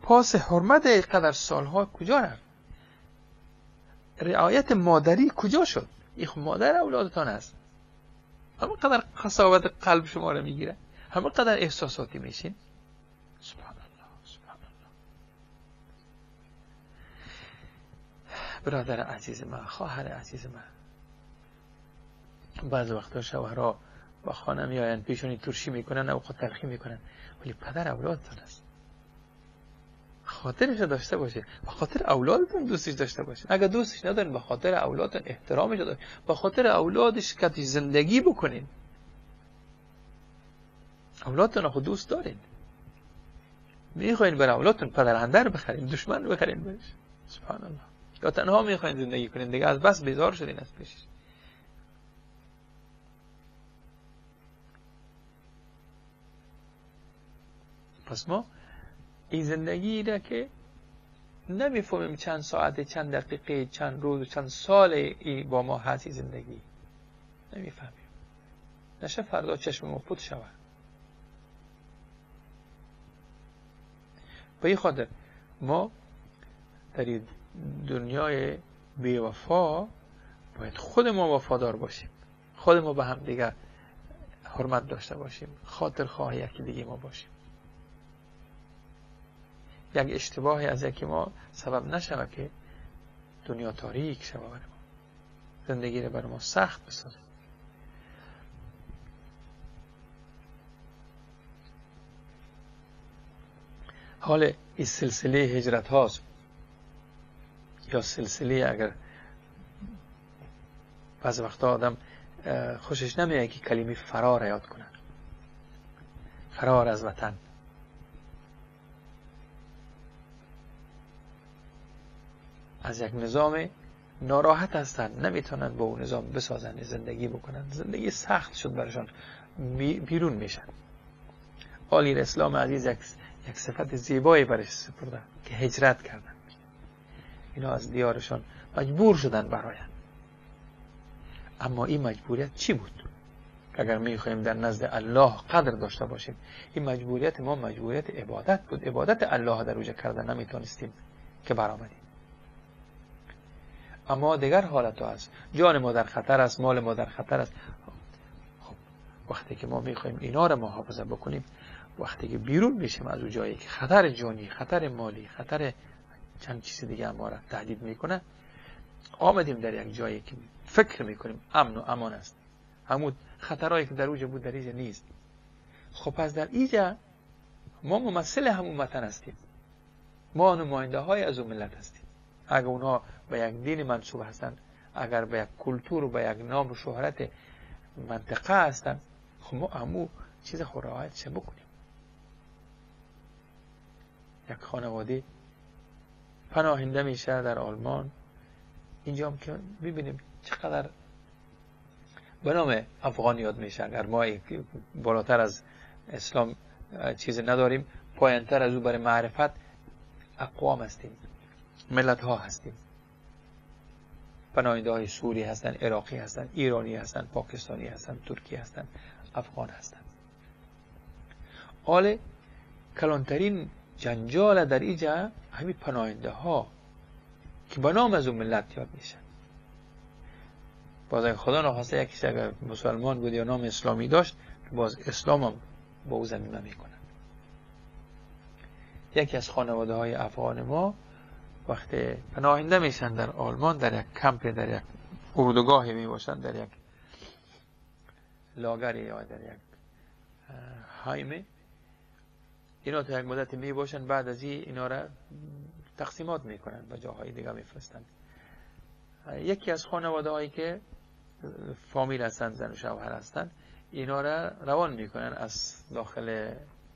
پاس حرمت قدر سالها کجا رفت؟ رعایت مادری کجا شد؟ این مادر اولادتان است. همه قدر قساوت قلب شما را میگیره، همه قدر احساساتی میشین. سبحان الله، سبحان الله. برادر عزیز من، خواهر عزیز من، بعض وقتا شوهرها با خانه میآیند پیشونی ترشی میکنن، اوقات تلخی میکنن، ولی پدر اولادتان است. خاطرش داشته باشه، به خاطر اولادتون دوستش داشته باشه. اگر دوستش ندارین، به خاطر اولادتون احترامش داشته، به خاطر اولادش که زندگی بکنین. اولادتون خود دوست دارین، میخواین برای اولادتون پدر بخرین، دشمن بخرین برش. سبحان الله. یا تنها میخواین زندگی کنین دیگه، از بس بیزار شدین از پیشش. پس ما این زندگی را که نمیفهمیم چند ساعت، چند دقیقه، چند روز، چند سال ای با ما هستی زندگی، نمیفهمیم. نشه فردا چشم ما پوت شود. به این خاطر ما در دنیای بی‌وفا باید خود ما وفادار باشیم، خود ما به هم دیگر حرمت داشته باشیم، خاطر خواه یکی دیگه ما باشیم. یک اشتباهی از یکی ما سبب نشود که دنیا تاریک شود برای ما، زندگی رو برای ما سخت بسازه. حال این سلسله هجرت هاست، یا سلسله، اگر بعض وقتا آدم خوشش نمیاد که کلمه فرار یاد کنه، فرار از وطن. از یک نظام ناراحت هستند، نمیتونن با اون نظام بسازن، زندگی بکنن، زندگی سخت شد برشان، بیرون میشن. آلی اسلام عزیز یک صفت زیبایی برش سپردن که هجرت کردن. اینا از دیارشان مجبور شدن براین. اما این مجبوریت چی بود؟ اگر میخوایم در نزد الله قدر داشته باشیم، این مجبوریت ما مجبوریت عبادت بود. عبادت الله در اوج کردن نمیتونستیم که برآمدیم. اما دیگر حالت ها هست، جان ما در خطر است، مال ما در خطر است. خب وقتی که ما میخوایم اینا رو محافظه بکنیم، وقتی که بیرون میشیم از اون جایی که خطر جانی، خطر مالی، خطر چند چیز دیگه ما را تهدید میکنه، آمدیم در یک جایی که فکر میکنیم امن و امان است، همون خطرهایی که در اوج بود در اینجا نیست. خب پس در اینجا ما ممثل همون وطن هستیم، ما نماینده های از اون ملت هستیم. اگر اونها به یک دین منسوب هستند، اگر به یک کلتور و به یک نام و شهرت منطقه هستند، خب ما همون چیز خود رعایت چه بکنیم. یک خانواده پناهنده میشه در آلمان، اینجا هم که میبینیم چقدر به نام افغان یاد میشه. اگر ما بالاتر از اسلام چیز نداریم، پایینتر از او برای معرفت اقوام هستیم، ملت ها هستیم. پناهنده های سوری هستن، عراقی هستن، ایرانی هستن، پاکستانی هستن، ترکی هستن، افغان هستن. حال کلانترین جنجال در اینجا همین پناهنده ها که به نام از اون ملت یاد میشن. باز اگه خدا نخواسته یکیش اگر مسلمان بود یا نام اسلامی داشت، باز اسلام هم با او ضمیمه میکنن. یکی از خانواده های افغان ما وقتی پناهنده میشن در آلمان، در یک کمپ، در یک اردوگاهی میباشن، در یک لاگری یا در یک هایمه، اینا تا یک مدت میباشن. بعد از این اینا را تقسیمات میکنن، به جاهای دیگه میفرستن. یکی از خانواده هایی که فامیل هستن، زن و شوهر هستن، اینا را روان میکنن از داخل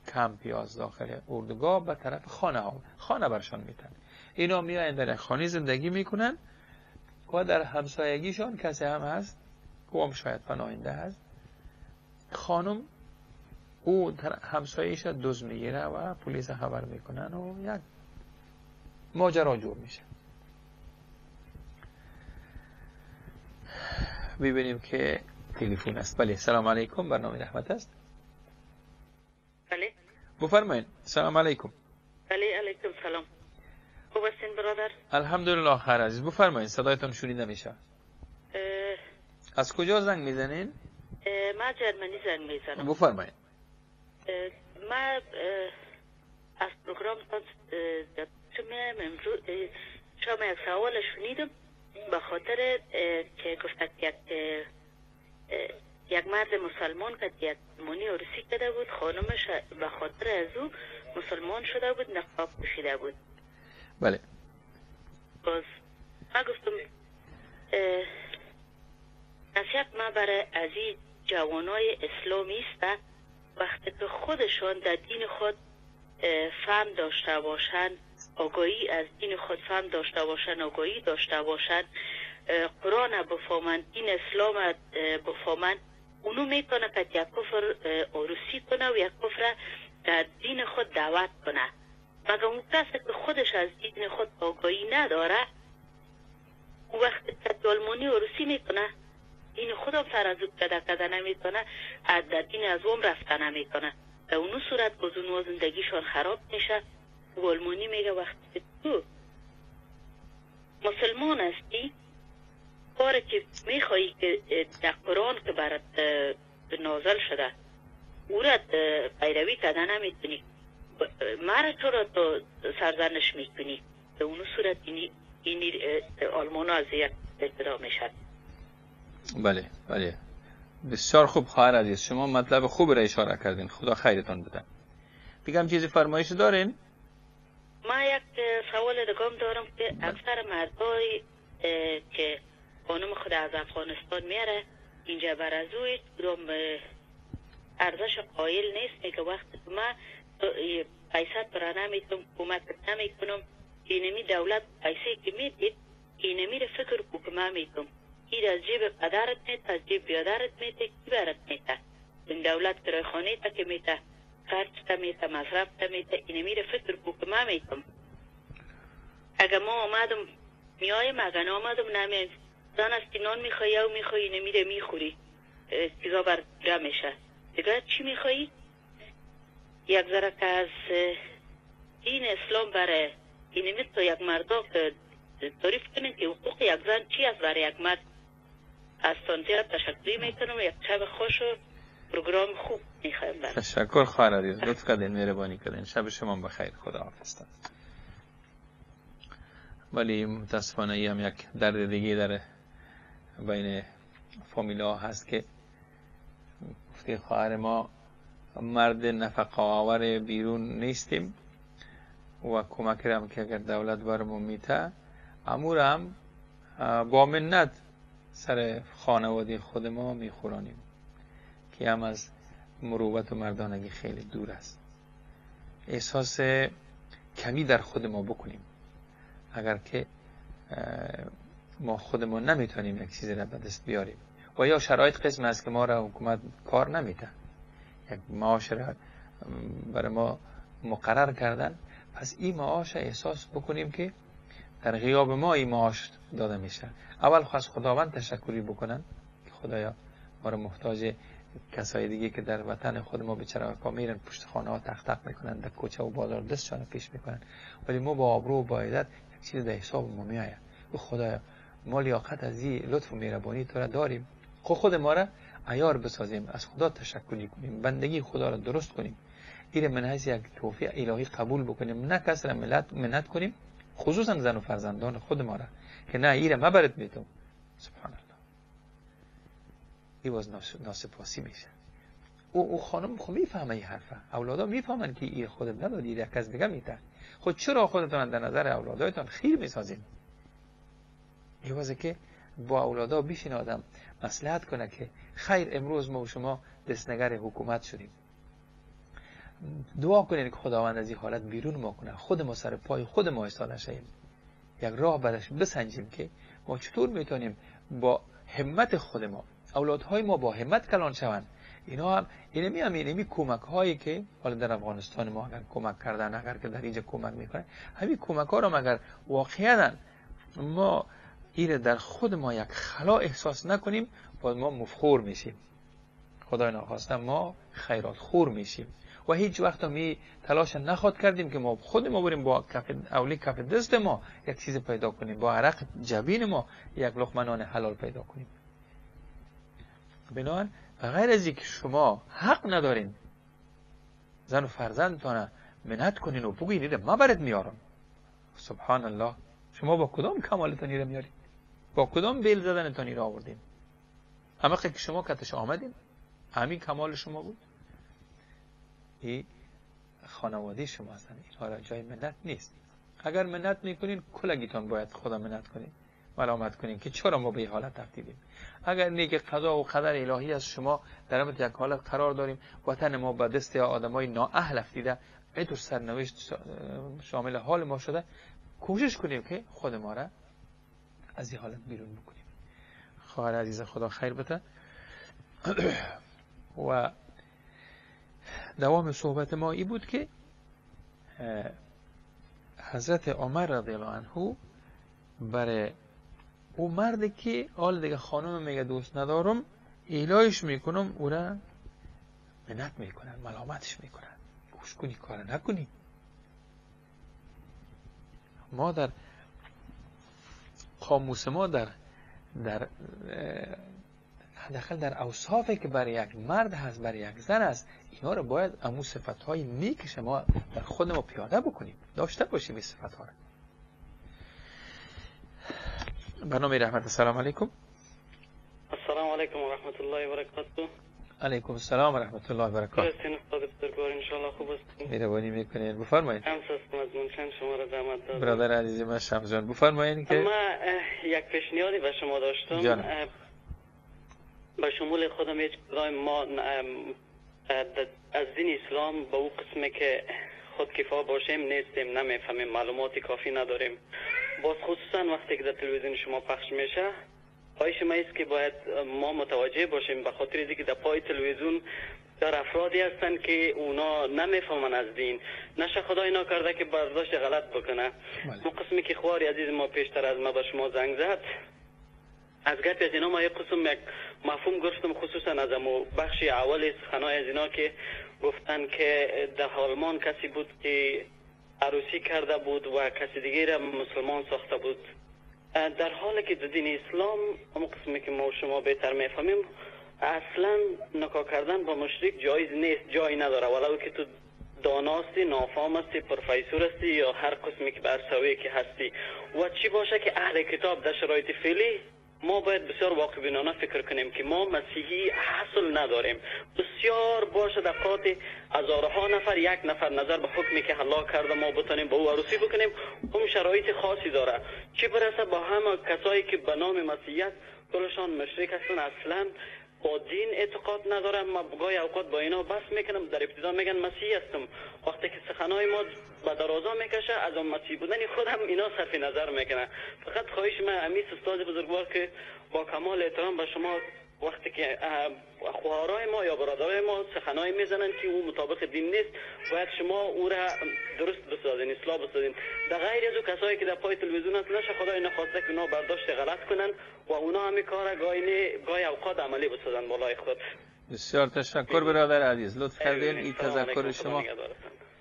کمپ یا از داخل اردوگاه به طرف خانه ها، خانه برشان میتن. اینا میاین در خانه زندگی میکنن و در همسایگیشان کسی هم هست که هم شاید پناهنده هست. خانم او همسایه‌اش دزد میگیره و پلیس خبر میکنن و یک ماجرا جور میشه. ببینیم که تلفن است. بله، سلام علیکم، برنامه رحمت است. بله بفرمایید. سلام علیکم. بله علیکم سلام. خوب هستین برادر؟ الحمدلله خیر عزیز. بفرمایید، صدایتون شنیده میشه. از کجا زنگ میزنین؟ من جرمنی زنگ میزنم. بفرمایید. من از پروگرام امروز شما یک سوال شنیدم به خاطر که گفت یک مرد مسلمان که یک مانی عروسی کرده بود، خانمش به خاطر از او مسلمان شده بود، نقاب پوشیده بود. بله. باز من گفتم نصیحت من برای از این جوانای اسلامی است، وقتی که خودشان در دین خود فهم داشته باشند، آگاهی از دین خود فهم داشته باشند، آگاهی داشته باشند، قرآن بفهمند، دین اسلام بفهمند، اونو میتونه که یک کفر عروسی کنه و یک کفر در دین خود دعوت کنه. مگه اون کسی که خودش از دین خود آگاهی نداره، او وقت که آلمانی و روسی میکنه دین خودم سر از او کده نمیتونه، از دین از اوم رفته نمیتونه. به اونو صورت باز اونو زندگیشان خراب میشه. و آلمانی میگه وقتی تو مسلمان هستی، کاری که میخوایی که در قرآن که برات نازل شده او را پیروی کده نمیتونی، مرا چرا تو سرزنش میکنی؟ به اونو صورت اینی آلمان ها از یک ابتدا میشد. بله بله، بسیار خوب خواهر عزیز، شما مطلب خوب را اشاره کردین، خدا خیرتان بده. دیگه هم چیزی فرمایش دارین؟ ما یک سوال دیگه دارم که اکثر مردای که خانم خود از افغانستان میاره اینجا بر از او کدام ارزش قایل نیست، میگه وقت ما پیسه را نمیتونم، کمک نمیکنم، اینمی دولت پیسه که میدید اینمی رو فکر کو که من میتونم، این از جیب پدرت میته، از جیب بیادرت میته، کی برات میته؟ این دولت کرای خانه تا که میته، خرج تا میته، مصرف تا میته، اینمی رو فکر کو که من میتونم. اگه ما آمدم میایم، اگه نآمدم نمیم. زن از نان میخوایی او میخوایی، اینمی رو میخوری، چیزا بر میشه. دیگه چی میخوایی؟ یک ذره که از دین اسلام برای اینمی تو یک مردا که تعریف کنین که حقوق یک زن چی است برای یک مرد. از تان زیاد تشکری میکنم. یک شب خوش و پروگرام خوب میخوایم برای. تشکر خواهر عزیز، لطف کردین، مهربانی کردین. شب شما بخیر، خدا حافظ. ولی متاسفانه ای هم یک درد دیگه در بین فامیلا هست که گفته خواهر ما مرد نفقه آور بیرون نیستیم و کمک هم که اگر دولت برمون میته امور هم با منت سر خانواده خود ما میخورانیم که هم از مروت و مردانگی خیلی دور است. احساس کمی در خود ما بکنیم. اگر که ما خود ما نمیتونیم یک چیزی را به دست بیاریم و یا شرایط قسم است که ما را حکومت کار نمیده، یک معاش را برای ما مقرر کردن، پس این معاش احساس بکنیم که در غیاب ما این معاش داده میشه. اول خواست خداوند تشکری بکنن که خدایا ما را محتاج کسای دیگه که در وطن خود ما بیچاره ها میرن پشت خانه ها تق تق میکنن، در کوچه و بازار دستشان پیش میکنن، ولی ما با آبرو و با عزت یک چیز در حساب ما میآید. او خدایا ما لیاقت از این لطف و مهربانی تو را داریم، خود ما را عیار بسازیم، از خدا تشکری کنیم، بندگی خدا را درست کنیم، این من حیث یک توفیق الهی قبول بکنیم، نه کس را منت کنیم، خصوصا زن و فرزندان خود ما را که نه ایره ما برات میتم. سبحان الله، این باز ناسپاسی میشه. او خانم خب میفهمه این حرفه، اولادا میفهمن که این خودت ندادی، یک کس دیگه میده. خود چرا خودتون در نظر اولادایتان خیر میسازین؟ این واسه که با اولادا بیشین آدم مصلحت کنه که خیر امروز ما و شما دستنگر حکومت شدیم، دعا کنین که خداوند از این حالت بیرون ما کنه، خود ما سر پای خود ما ایستاده شویم، یک راه برش بسنجیم که ما چطور میتونیم با همت خود ما، اولادهای ما با همت کلان شوند. اینا هم اینمی کمک هایی که حالا در افغانستان ما اگر کمک کردن، اگر که در اینجا کمک میکنن، همین کمک ها رو اگر واقعا ما ایره در خود ما یک خلا احساس نکنیم، باز ما مفخور میشیم، خدای ناخواسته ما خیرات خور میشیم و هیچ وقت می تلاش نخواد کردیم که ما خود ما بریم با کف اولی کف دست ما یک چیز پیدا کنیم، با عرق جبین ما یک لقمه نان حلال پیدا کنیم. بنابراین غیر از اینکه شما حق ندارین زن و فرزندتان منت کنین و بگوین ایره ما برات میارم، سبحان الله، شما با کدام کمالتان ایره میارید؟ با کدام بیل زدنتان ایره آوردین؟ همه که شما کتش آمدین، همین کمال شما بود. این خانواده شما هستن، اینها را جای منت نیست. اگر منت میکنین کلگیتان باید خدا منت کنین، ملامت کنین که چرا ما به این حالت افتیدیم. اگر نیک قضا و قدر الهی از شما در یک حالت قرار داریم، وطن ما به دست آدمای نااهل افتیده، اینطور سرنوشت شامل حال ما شده، کوشش کنیم که خود ما را از این حالت بیرون بکنیم. خواهر عزیز خدا خیر بده. و دوام صحبت ما ای بود که حضرت عمر رضی الله عنه برای او مردی که حال دیگه خانم میگه دوست ندارم، ایلایش میکنم، او را منت میکنن، ملامتش میکنن، گوش کنی کار نکنی. ما در قاموس ما در حداقل در اوصافی که برای یک مرد هست، برای یک زن هست، اینا رو باید امو صفتهای نیک شما در خود ما پیاده بکنیم، داشته باشیم این صفتها رو. برنامه رحمت. السلام علیکم. السلام علیکم و رحمت الله و برکاته. علیکم السلام و رحمت الله و برکاته. هستین استاد بزرگوار؟ انشالله خوب هستین. مهربانی میکنین، بفرمایید. شمس هستم از مونشن، شما را زحمت دادم. برادر عزیز من شمس جان، بفرمایید که ما یک پیشنهادی به شما داشتم. جان. به شمول خودم هیچ کدام ما از دین اسلام به او قسمه که خودکفا باشیم نیستیم، نمیفهمیم، معلومات کافی نداریم. باز خصوصا وقتی که در تلویزیون شما پخش میشه، خواهش ما است که باید ما متوجه باشیم، به خاطر اینکه در پای تلویزیون در افرادی هستند که اونا نمیفهمن از دین، نشه خدای ناکرده که برداشت غلط بکنه. ما قسمی که خوار عزیز ما پیشتر از ما به شما زنگ زد، از گپ از اینا ما یک قسم یک مفهوم گرفتم، خصوصا از امو بخش اول سخنای از اینا که گفتن که در آلمان کسی بود که عروسی کرده بود و کسی دیگه را مسلمان ساخته بود، در حالی که در دین اسلام همون قسمی که ما شما بهتر میفهمیم اصلا نکاح کردن با مشرک جایز نیست، جای نداره، ولو که تو داناستی، نافام هستی، پروفسور هستی یا هر قسمی که بر سویه که هستی و چی باشه که اهل کتاب. در شرایط فعلی ما باید بسیار واقع بینانه فکر کنیم که ما مسیحی حاصل نداریم، بسیار باشه در قات هزارها نفر یک نفر نظر به حکمی که الله کرده ما بتونیم با او عروسی بکنیم، هم شرایط خاصی داره، چی برسه با همه کسایی که به نام مسیحیت کلشان مشرک هستن، اصلا با دین اعتقاد ندارم. ما گاهی اوقات با اینا بس میکنم، در ابتدا میگن مسیحی هستم، وقتی که سخنای ما به درازا میکشه از آن مسیحی بودن خودم اینا صرف نظر میکنه. فقط خواهش من امیس استاد بزرگوار که با کمال احترام به شما وقتی که خواهرای ما یا برادرای ما سخنای میزنن که او مطابق دین نیست، باید شما او را درست بسازین، اصلاح بسازین. در غیر از او کسایی که در پای تلویزیون هست، نشه خدای نخواسته که اونا برداشت غلط کنن و اونا همین کار گاهی اوقات عملی بسازن بالای خود. بسیار تشکر برادر عزیز، لطف کردین. این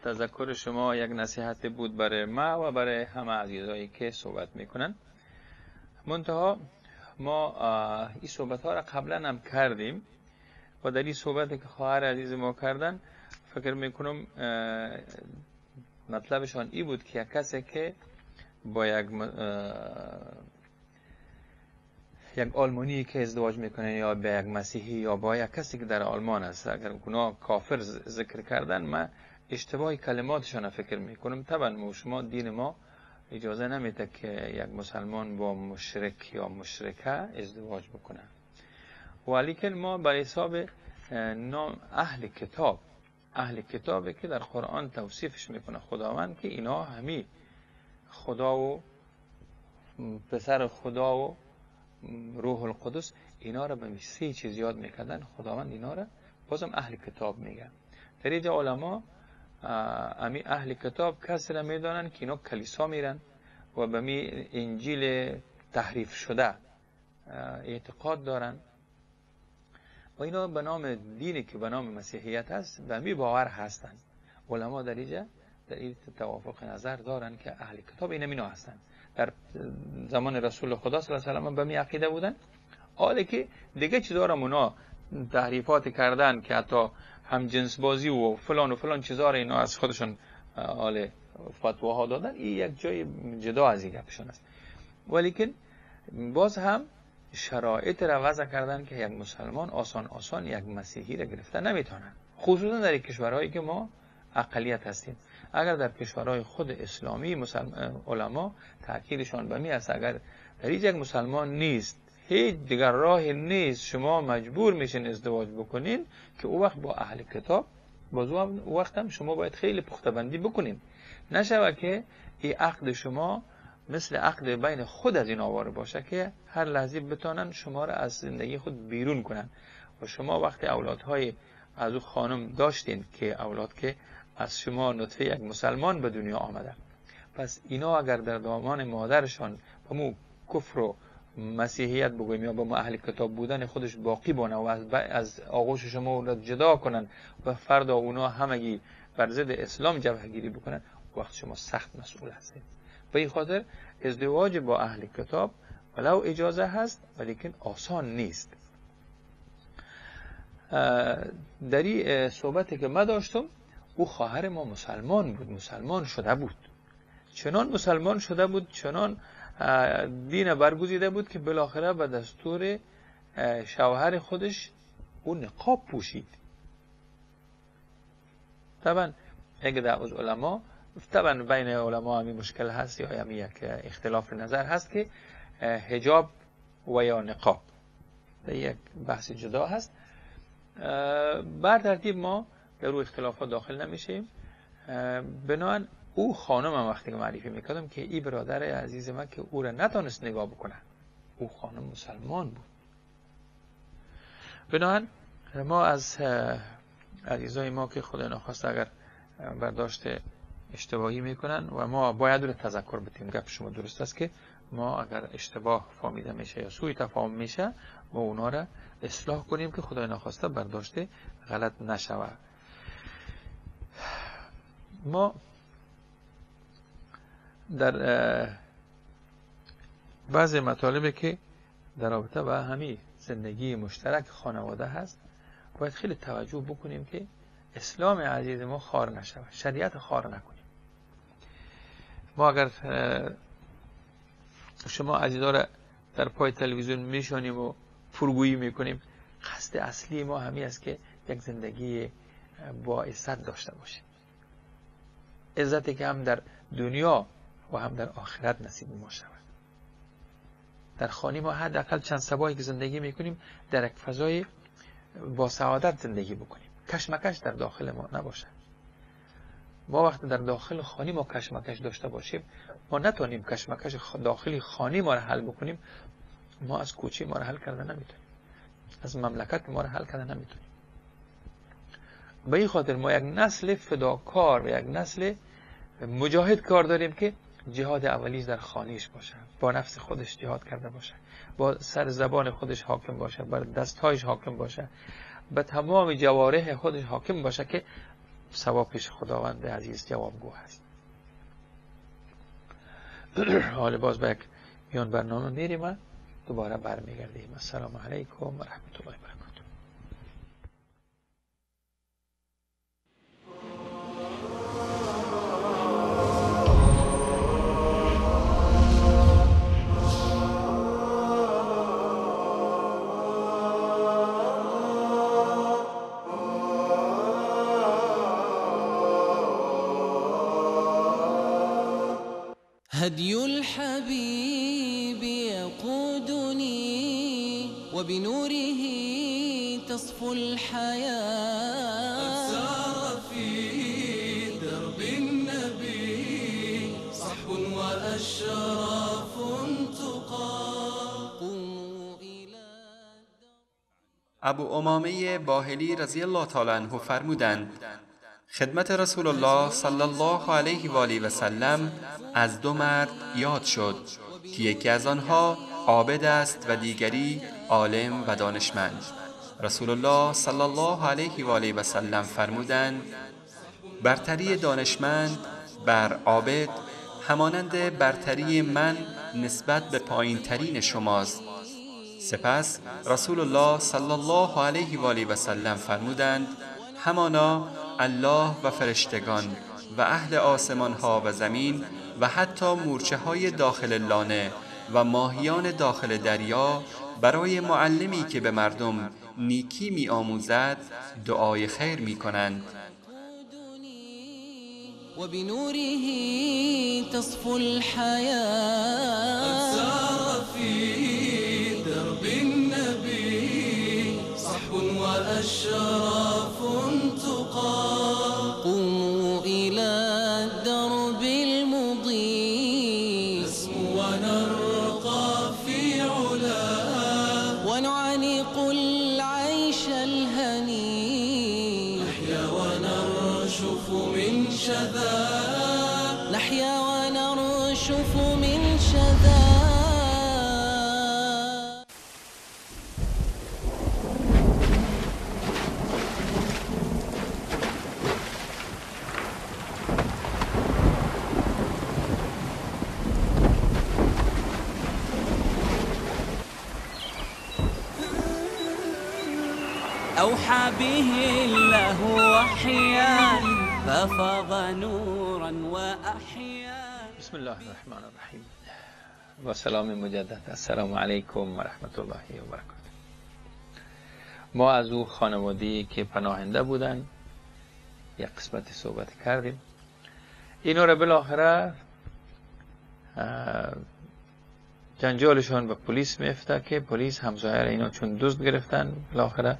تذکر شما یک نصیحت بود برای ما و برای همه عزیزایی که صحبت میکنن. منتها ما این صحبت ها را قبلا هم کردیم و در این صحبت که خواهر عزیز ما کردن فکر میکنم مطلبشان ای بود که یک کسی که با یک آلمانی که ازدواج میکنه یا به یک مسیحی یا با یک کسی که در آلمان است، اگر اونا کافر ذکر کردن، من اشتباه کلماتشان فکر میکنم. طبعا ما شما دین ما اجازه نمیده که یک مسلمان با مشرک یا مشرکه ازدواج بکنه، ولیکن ما بر حساب نام اهل کتاب، اهل کتابی که در قرآن توصیفش میکنه خداوند که اینا همی خدا و پسر خدا و روح القدس، اینا را به سه چیز یاد میکردن، خداوند اینا را بازم اهل کتاب میگه. در اینجا علما امی اهل کتاب کسی را میدانن که اینا کلیسا میرن و به می انجیل تحریف شده اعتقاد دارن و اینا به نام دینی که به نام مسیحیت هست به می باور هستند. علما در اینجا در این توافق نظر دارن که اهل کتاب اینا مینا هستند. در زمان رسول خدا صلی الله علیه و سلم به می عقیده بودن. حالا که دیگه چیزا را اونا تحریفات کردن که حتی هم جنس بازی و فلان و فلان چیزا را اینا از خودشون حال فتواها دادن، این یک جای جدا از این گپشون است. ولیکن باز هم شرایط را وضع کردن که یک مسلمان آسان آسان یک مسیحی را گرفته نمیتونن، خصوصا در کشورهایی که ما اقلیت هستیم. اگر در کشورهای خود اسلامی علما تاکیدشان به می است، اگر در یک مسلمان نیست، هیچ دیگر راه نیست، شما مجبور میشین ازدواج بکنین، که او وقت با اهل کتاب باز او وقت هم شما باید خیلی پخته بندی بکنین، نشوه که این عقد شما مثل عقد بین خود از این آواره باشه که هر لحظه بتانن شما را از زندگی خود بیرون کنن. و شما وقتی اولادهای از او خانم داشتین که اولاد که از شما نطفه یک مسلمان به دنیا آمده، پس اینا اگر در دامان مادرشان با مو کفر و مسیحیت بگوییم یا با ما اهل کتاب بودن خودش باقی بانه و از آغوش شما را جدا کنن و فردا اونا همگی بر ضد اسلام جبهه گیری بکنن، وقت شما سخت مسئول هستید. به این خاطر ازدواج با اهل کتاب ولو اجازه هست ولیکن آسان نیست. در این صحبتی که من داشتم، او خواهر ما مسلمان بود، مسلمان شده بود، چنان مسلمان شده بود، چنان دین برگزیده بود که بالاخره به دستور شوهر خودش او نقاب پوشید. طبعا یک ده از علما، طبعا بین علما همی مشکل هست یا همی یک اختلاف نظر هست که حجاب و یا نقاب، در یک بحث جدا هست. بر ترتیب ما در او اختلافات داخل نمیشیم. بنابراین او خانم هم وقتی که معرفی میکردم که ای برادر عزیز من که او را نتانست نگاه بکنه، او خانم مسلمان بود. بنابراین ما از عزیزای ما که خدا نخواسته اگر برداشت اشتباهی میکنن و ما باید رو تذکر بدیم، گپ شما درست است که ما اگر اشتباه فهمیده میشه یا سوء تفاهم میشه، ما اونا را اصلاح کنیم که خدای نخواسته برداشت غلط نشود. ما در بعض مطالبی که در رابطه با همین زندگی مشترک خانواده هست باید خیلی توجه بکنیم که اسلام عزیز ما خار نشود، شریعت خار نکنیم. ما اگر شما عزیزا را در پای تلویزیون میشانیم و پرگویی میکنیم، قصد اصلی ما همی است که یک زندگی با عزت داشته باشیم، عزتی که هم در دنیا و هم در آخرت نصیب ما شود. در خانه ما حداقل چند صباحی که زندگی میکنیم در یک فضای با سعادت زندگی بکنیم، کشمکش در داخل ما نباشد. ما وقتی در داخل خانه ما کشمکش داشته باشیم، ما نتونیم کشمکش داخلی خانه ما را حل بکنیم، ما از کوچه ما را حل کرده نمیتونیم، از مملکت ما را حل کرده نمیتونیم. به این خاطر ما یک نسل فداکار و یک نسل مجاهد کار داریم که جهاد اولیش در خانهش باشه، با نفس خودش جهاد کرده باشه، با سر زبان خودش حاکم باشه، بر دستهایش حاکم باشه، به تمام جوارح خودش حاکم باشه که ثواب پیش خداوند عزیز جوابگو هست. حال باز به یک میان برنامه میریم و دوباره برمیگردیم. السلام علیکم و رحمت الله برکاته. هدي الحبيب يقودني وبنوره تصفو الحياة. قد سار في درب النبي صحب وأشراف تقى. قوموا إلى ابو امامه باهلی رضی الله تعالی عنه فرمودند: خدمت رسول الله صلی الله علیه و آله و سلم از دو مرد یاد شد که یکی از آنها عابد است و دیگری عالم و دانشمند. رسول الله صلی الله علیه و آله و سلم فرمودند: برتری دانشمند بر عابد همانند برتری من نسبت به پایین ترین شماست. سپس رسول الله صلی الله علیه و آله و سلم فرمودند: همانا الله و فرشتگان و اهل آسمان ها و زمین و حتی مورچه های داخل لانه و ماهیان داخل دریا برای معلمی که به مردم نیکی می آموزد دعای خیر می کنند. وبنوره تصفو الحياة. قد سار في درب النبي صحب وأشراف تقى. قوموا إلى الدرب المضيء نسمو ونرقى في علا ونعانق العيش الهني. نحيا ونرشف من شذا، نحيا ونرشف أوحى به الله وحيا ففاض نورا وأحيا. بسم الله الرحمن الرحیم و سلام مجدد. السلام علیکم و رحمت الله و برکاته. ما از او خانواده‌ای که پناهنده بودن یک قسمت صحبت کردیم. اینا را بالاخره جنجالشان به پلیس میفته که پلیس همسایه را اینا چون دزد گرفتن، بالاخره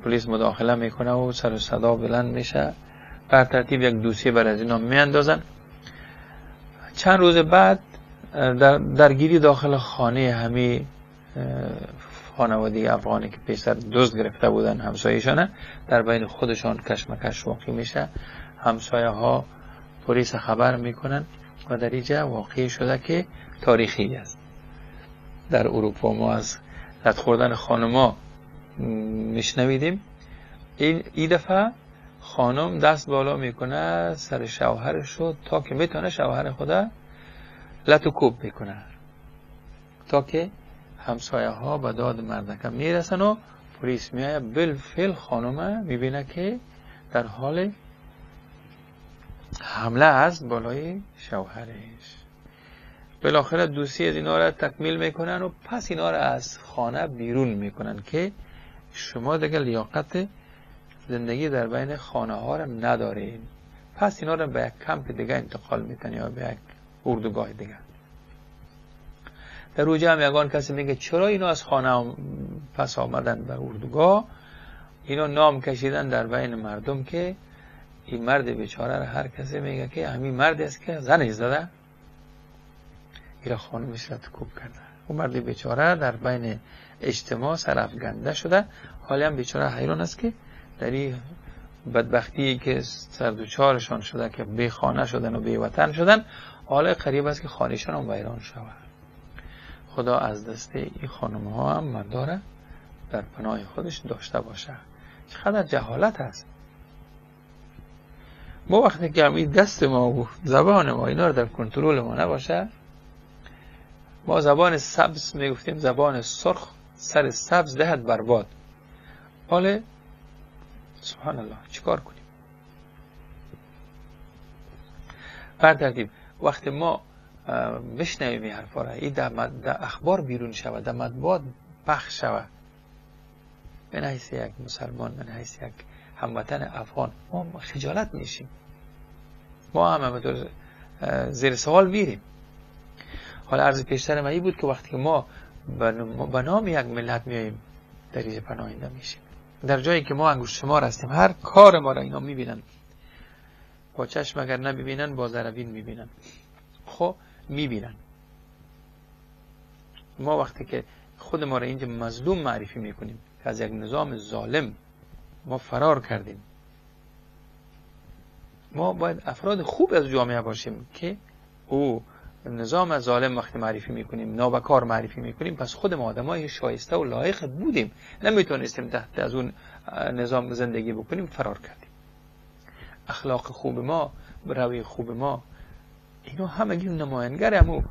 پلیس مداخله میکنه و سر و صدا بلند میشه. بر ترتیب یک دوسیه بر از اینا میاندازن. چند روز بعد درگیری داخل خانه همه خانواده افغانی که پیشتر دزد گرفته بودن همسایه‌شان، در بین خودشان کشمکش واقع میشه. همسایه ها پلیس خبر میکنن و در اینجا واقع شده که تاریخی است. در اروپا ما از لط خوردن خانما میشنویدیم. این دفعه خانم دست بالا میکنه سر شوهرش رو تا که میتونه شوهر خدا لط و کوب میکنه تا که همسایه ها به داد مردکه میرسن و پلیس میایه. بالفعل خانم میبینه که در حال حمله است بالای شوهرش. بالاخره دوستی از اینا را تکمیل میکنن و پس اینا را از خانه بیرون میکنن که شما دیگه لیاقت زندگی در بین خانه ها را ندارین. پس اینا را به یک کمپ دیگه انتقال میتن یا به یک اردوگاه دیگه. در اوجه هم یگان کسی میگه چرا اینا از خانه پس آمدن به اردوگاه؟ اینا نام کشیدن در بین مردم که این مرد بیچاره را هر کسی میگه که همین مرد است که زنش زده، اینا خانمش را تکوب کرده. اون مرد بیچاره در بین اجتماع سرافگنده شده. حالا هم بیچاره حیران است که در این بدبختی که سردوچارشان شده که بی خانه شدن و بی وطن شدن، حالا قریب است که خانهشان هم ویران شود. خدا از دست این خانم ها هم مرداره در پناه خودش داشته باشه. چقدر جهالت هست. ما وقتی که این دست ما و زبان ما اینا رو در کنترل ما نباشه، ما زبان سبز میگفتیم، زبان سرخ سر سبز دهد برباد. حالا سبحان الله چیکار کنیم؟ بر ترتیب وقتی ما بشنویم این حرفا را، این در اخبار بیرون شود، در مطبوعات پخش شود، من حیث یک مسلمان، من حیث یک هموطن افغان، ما خجالت میشیم، ما هم زیر سوال میریم. حالا عرض پیشتر من این بود که وقتی ما به نام یک ملت میاییم در اینجا پناهنده میشیم، در جایی که ما انگشت شمار هستیم، هر کار ما را اینا میبینن، با چشم اگر نمیبینن با ذره‌بین میبینن، خب میبینن. ما وقتی که خود ما را اینجا مظلوم معرفی میکنیم که از یک نظام ظالم ما فرار کردیم، ما باید افراد خوب از جامعه باشیم که او نظام ظالم وقتی معرفی میکنیم، نابکار معرفی میکنیم، پس خود ما آدمای شایسته و لایق بودیم، نمیتونستیم تحت از اون نظام زندگی بکنیم، فرار کردیم. اخلاق خوب ما، روی خوب ما، اینا همگی نمایانگر همو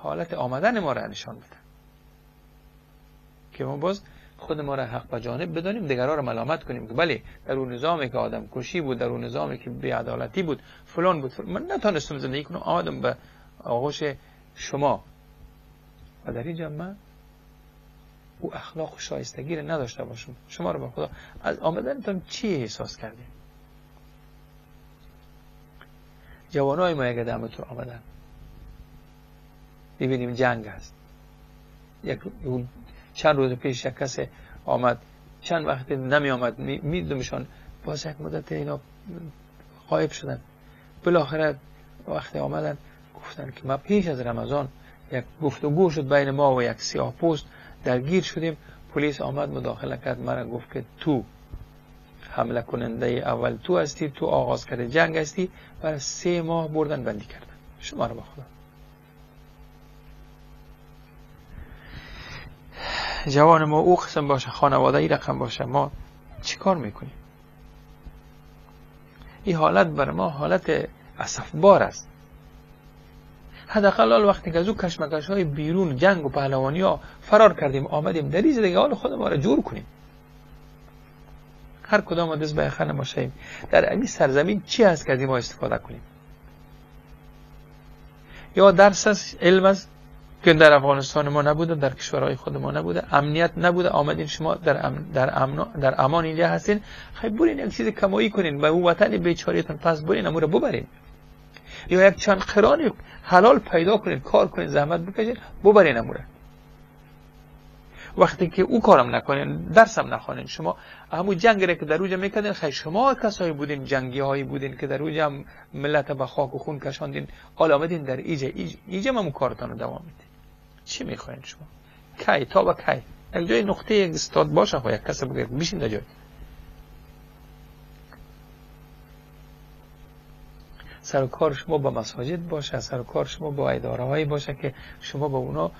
حالت آمدن ما را نشان بده که ما باز خود ما را حق و جانب بدانیم، دیگران را ملامت کنیم که بله در اون نظامی که آدم کشی بود، در اون نظامی که بی‌عدالتی بود، فلان بود، فلان. من نتونستم زندگی کنم، آمدم به آغوش شما و در اینجا من او اخلاق و شایستگی را نداشته باشم. شما رو به خدا از آمدنتون چی احساس کردیم؟ جوانای ما اگه دمتون آمدن ببینیم جنگ هست. یک چند روز پیش یک کس آمد، چند وقت نمی آمد، میدومشان، باز یک مدت اینا غایب شدن. بالاخره وقتی آمدن گفتن که ما پیش از رمضان یک گفتگو شد بین ما و یک سیاه پوست، درگیر شدیم، پلیس آمد مداخله کرد، مرا گفت که تو حمله کننده اول تو هستی، تو آغاز کرده جنگ هستی، برای 3 ماه بردن بندی کردن. شما رو با خدا. جوان ما او قسم باشه، خانواده ای رقم باشه، ما چیکار میکنیم؟ این حالت بر ما حالت اسفبار است. حداقل وقتی که از او کشمکش های بیرون، جنگ و پهلوانی ها فرار کردیم، آمدیم در این دیگه حال خود ما را جور کنیم. هر کدام دست به یخه نباشیم. در این سرزمین چی هست که از ما استفاده کنیم؟ یا درس است، علم است که در افغانستان ما نبوده، در کشورهای خود ما نبوده، امنیت نبوده، آمدین شما در امان اینجا هستین، خیلی برین یک چیز کمایی کنین به اون وطن بیچاره‌تون، پس برین امور ببرین، یا یک چند قران حلال پیدا کنین، کار کنین، زحمت بکشین، ببرین امور. وقتی که او کارم نکنین، درسم نخوانین، شما همون جنگ را که در اوجا میکردین، خیلی شما کسایی بودین، جنگی هایی بودین که در اوجا هم ملت به خاک و خون کشاندین، حالا آمدین در ایجا هم کارتان رو دوام میدین. چی میخواین شما؟ کی تا و کی؟ یک جای نقطه یک استاد باشه، خو یک کس بگه بشین در جای. سر و کار شما با مساجد باشه، سر و کار شما با اداره هایی باشه که شما با اونا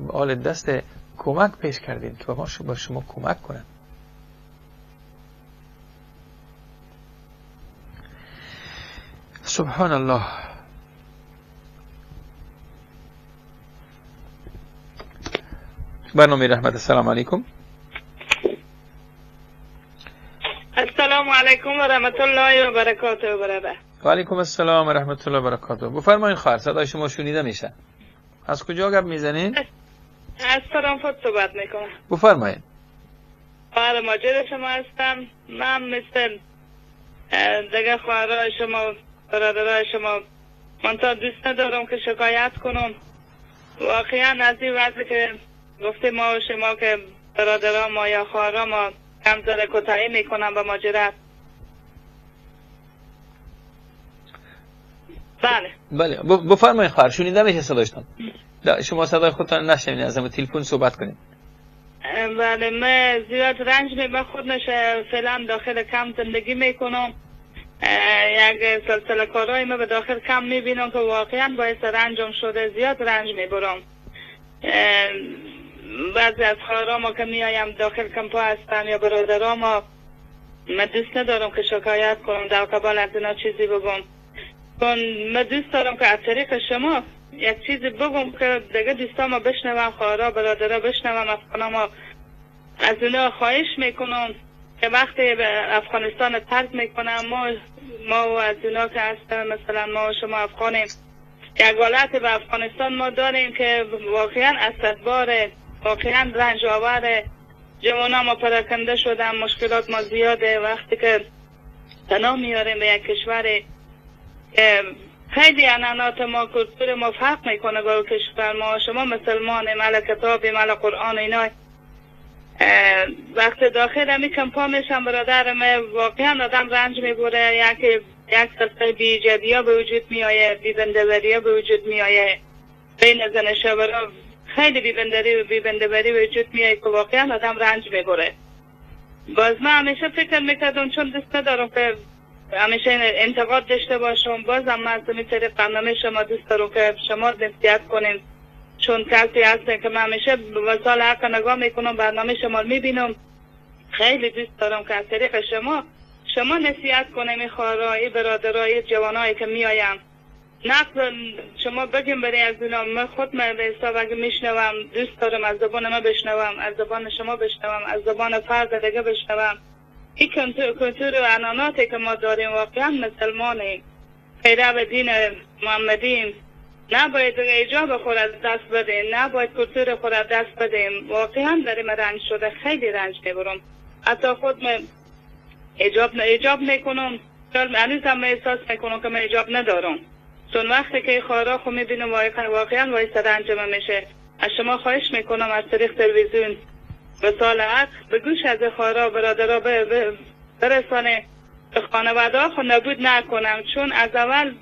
آل دست کمک پیش کردین که با شما کمک کنن. سبحان الله. برنامه رحمت. السلام علیکم. السلام علیکم و رحمت الله و برکاته. برادر و علیکم السلام و رحمت الله و برکاته. بفرمایید خواهر، صدای شما شنیده میشه. از کجا گپ میزنین؟ از فرانکفورت صحبت میکنم. بفرمایید. خواهر ماجر شما هستم. من مثل دیگه خواهرای شما، برادرای شما، من تا دوست ندارم که شکایت کنم. واقعا از این وضع که گفته ما و شما که برادران ما یا خواهران ما کم ذره کوتاهی میکنم به ماجرت. بله بله بفرمایید خواهر، شنیده میشه صدایتان. شما صدای خودتان نشنوید، از تلفن صحبت کنید. بله من زیاد رنج میبرم، خود نشه فعلا داخل کم زندگی میکنم. یک سلسله کارهای ما به داخل کم میبینم که واقعا باعث رنجم شده، زیاد رنج میبرم. بعضی از خواهرام ما که میایم داخل کمپا هستن یا برادرام ما، من دوست ندارم که شکایت کنم در قبال از اینا چیزی بگم، چون من دوست دارم که از طریق شما یک چیزی بگم که دیگه دوستان ما بشنوم، خواهرا برادرها بشنوم. افغانا ما از اینا خواهش میکنم که وقتی به افغانستان ترک میکنم، ما و از اینا که هستن، مثلا ما و شما افغانیم، یک حالت به افغانستان ما داریم که واقعا اسدباره، واقعا رنج آوره. جوانا ما پراکنده شدن، مشکلات ما زیاده. وقتی که پناه میاریم به یک کشور که خیلی عنعنات ما، کلتور ما فرق میکنه با کشور ما، شما مسلمانیم، اهل کتابیم، اهل قرآن اینا، وقتی داخل همی کمپا میشم برادرم، واقعا آدم رنج میبره. یک سلسله بی‌ایجابی ها به وجود میآید، بی‌بندوری ها به وجود میآید، بین زن شوهرها خیلی بی‌بندری و بی‌بندوری به وجود میآید که واقعا آدم رنج میبره. باز من همیشه فکر میکردم، چون دوست ندارم که همیشه انتقاد داشته باشم، بازم من از این طریق برنامه شما دوست دارم که شما نصیحت کنیم، چون کسی هستن که من همیشه وسال حق نگاه میکنم، برنامه شما میبینم، خیلی دوست دارم که از طریق شما نصیحت کنیم این خواهرای، برادرای، جوانایی که میایم نقل شما بگیم برای از اینا. من خود من به حساب اگه میشنوم دوست دارم از زبان ما بشنوم، از زبان شما بشنوم، از زبان فرد دیگه بشنوم. این کلتور و عنعناتی که ما داریم، واقعا مسلمانیم، پیرو دین محمدیم، نباید ایجاب خود از دست بدیم، نباید کلتور خود از دست بدیم. واقعا داریم رنج شده، خیلی رنج میبرم. حتی خود من ایجاب میکنم، هنوز هم احساس میکنم که من ایجاب ندارم، چون وقتی که خواهرا خو میبینم واقعا وایس رنج من میشه. از شما خواهش میکنم از طریق تلویزیون وسال حق به گوش از خواهرا برادرها برسانه، به خانواده خود نبود نکنم، چون از اول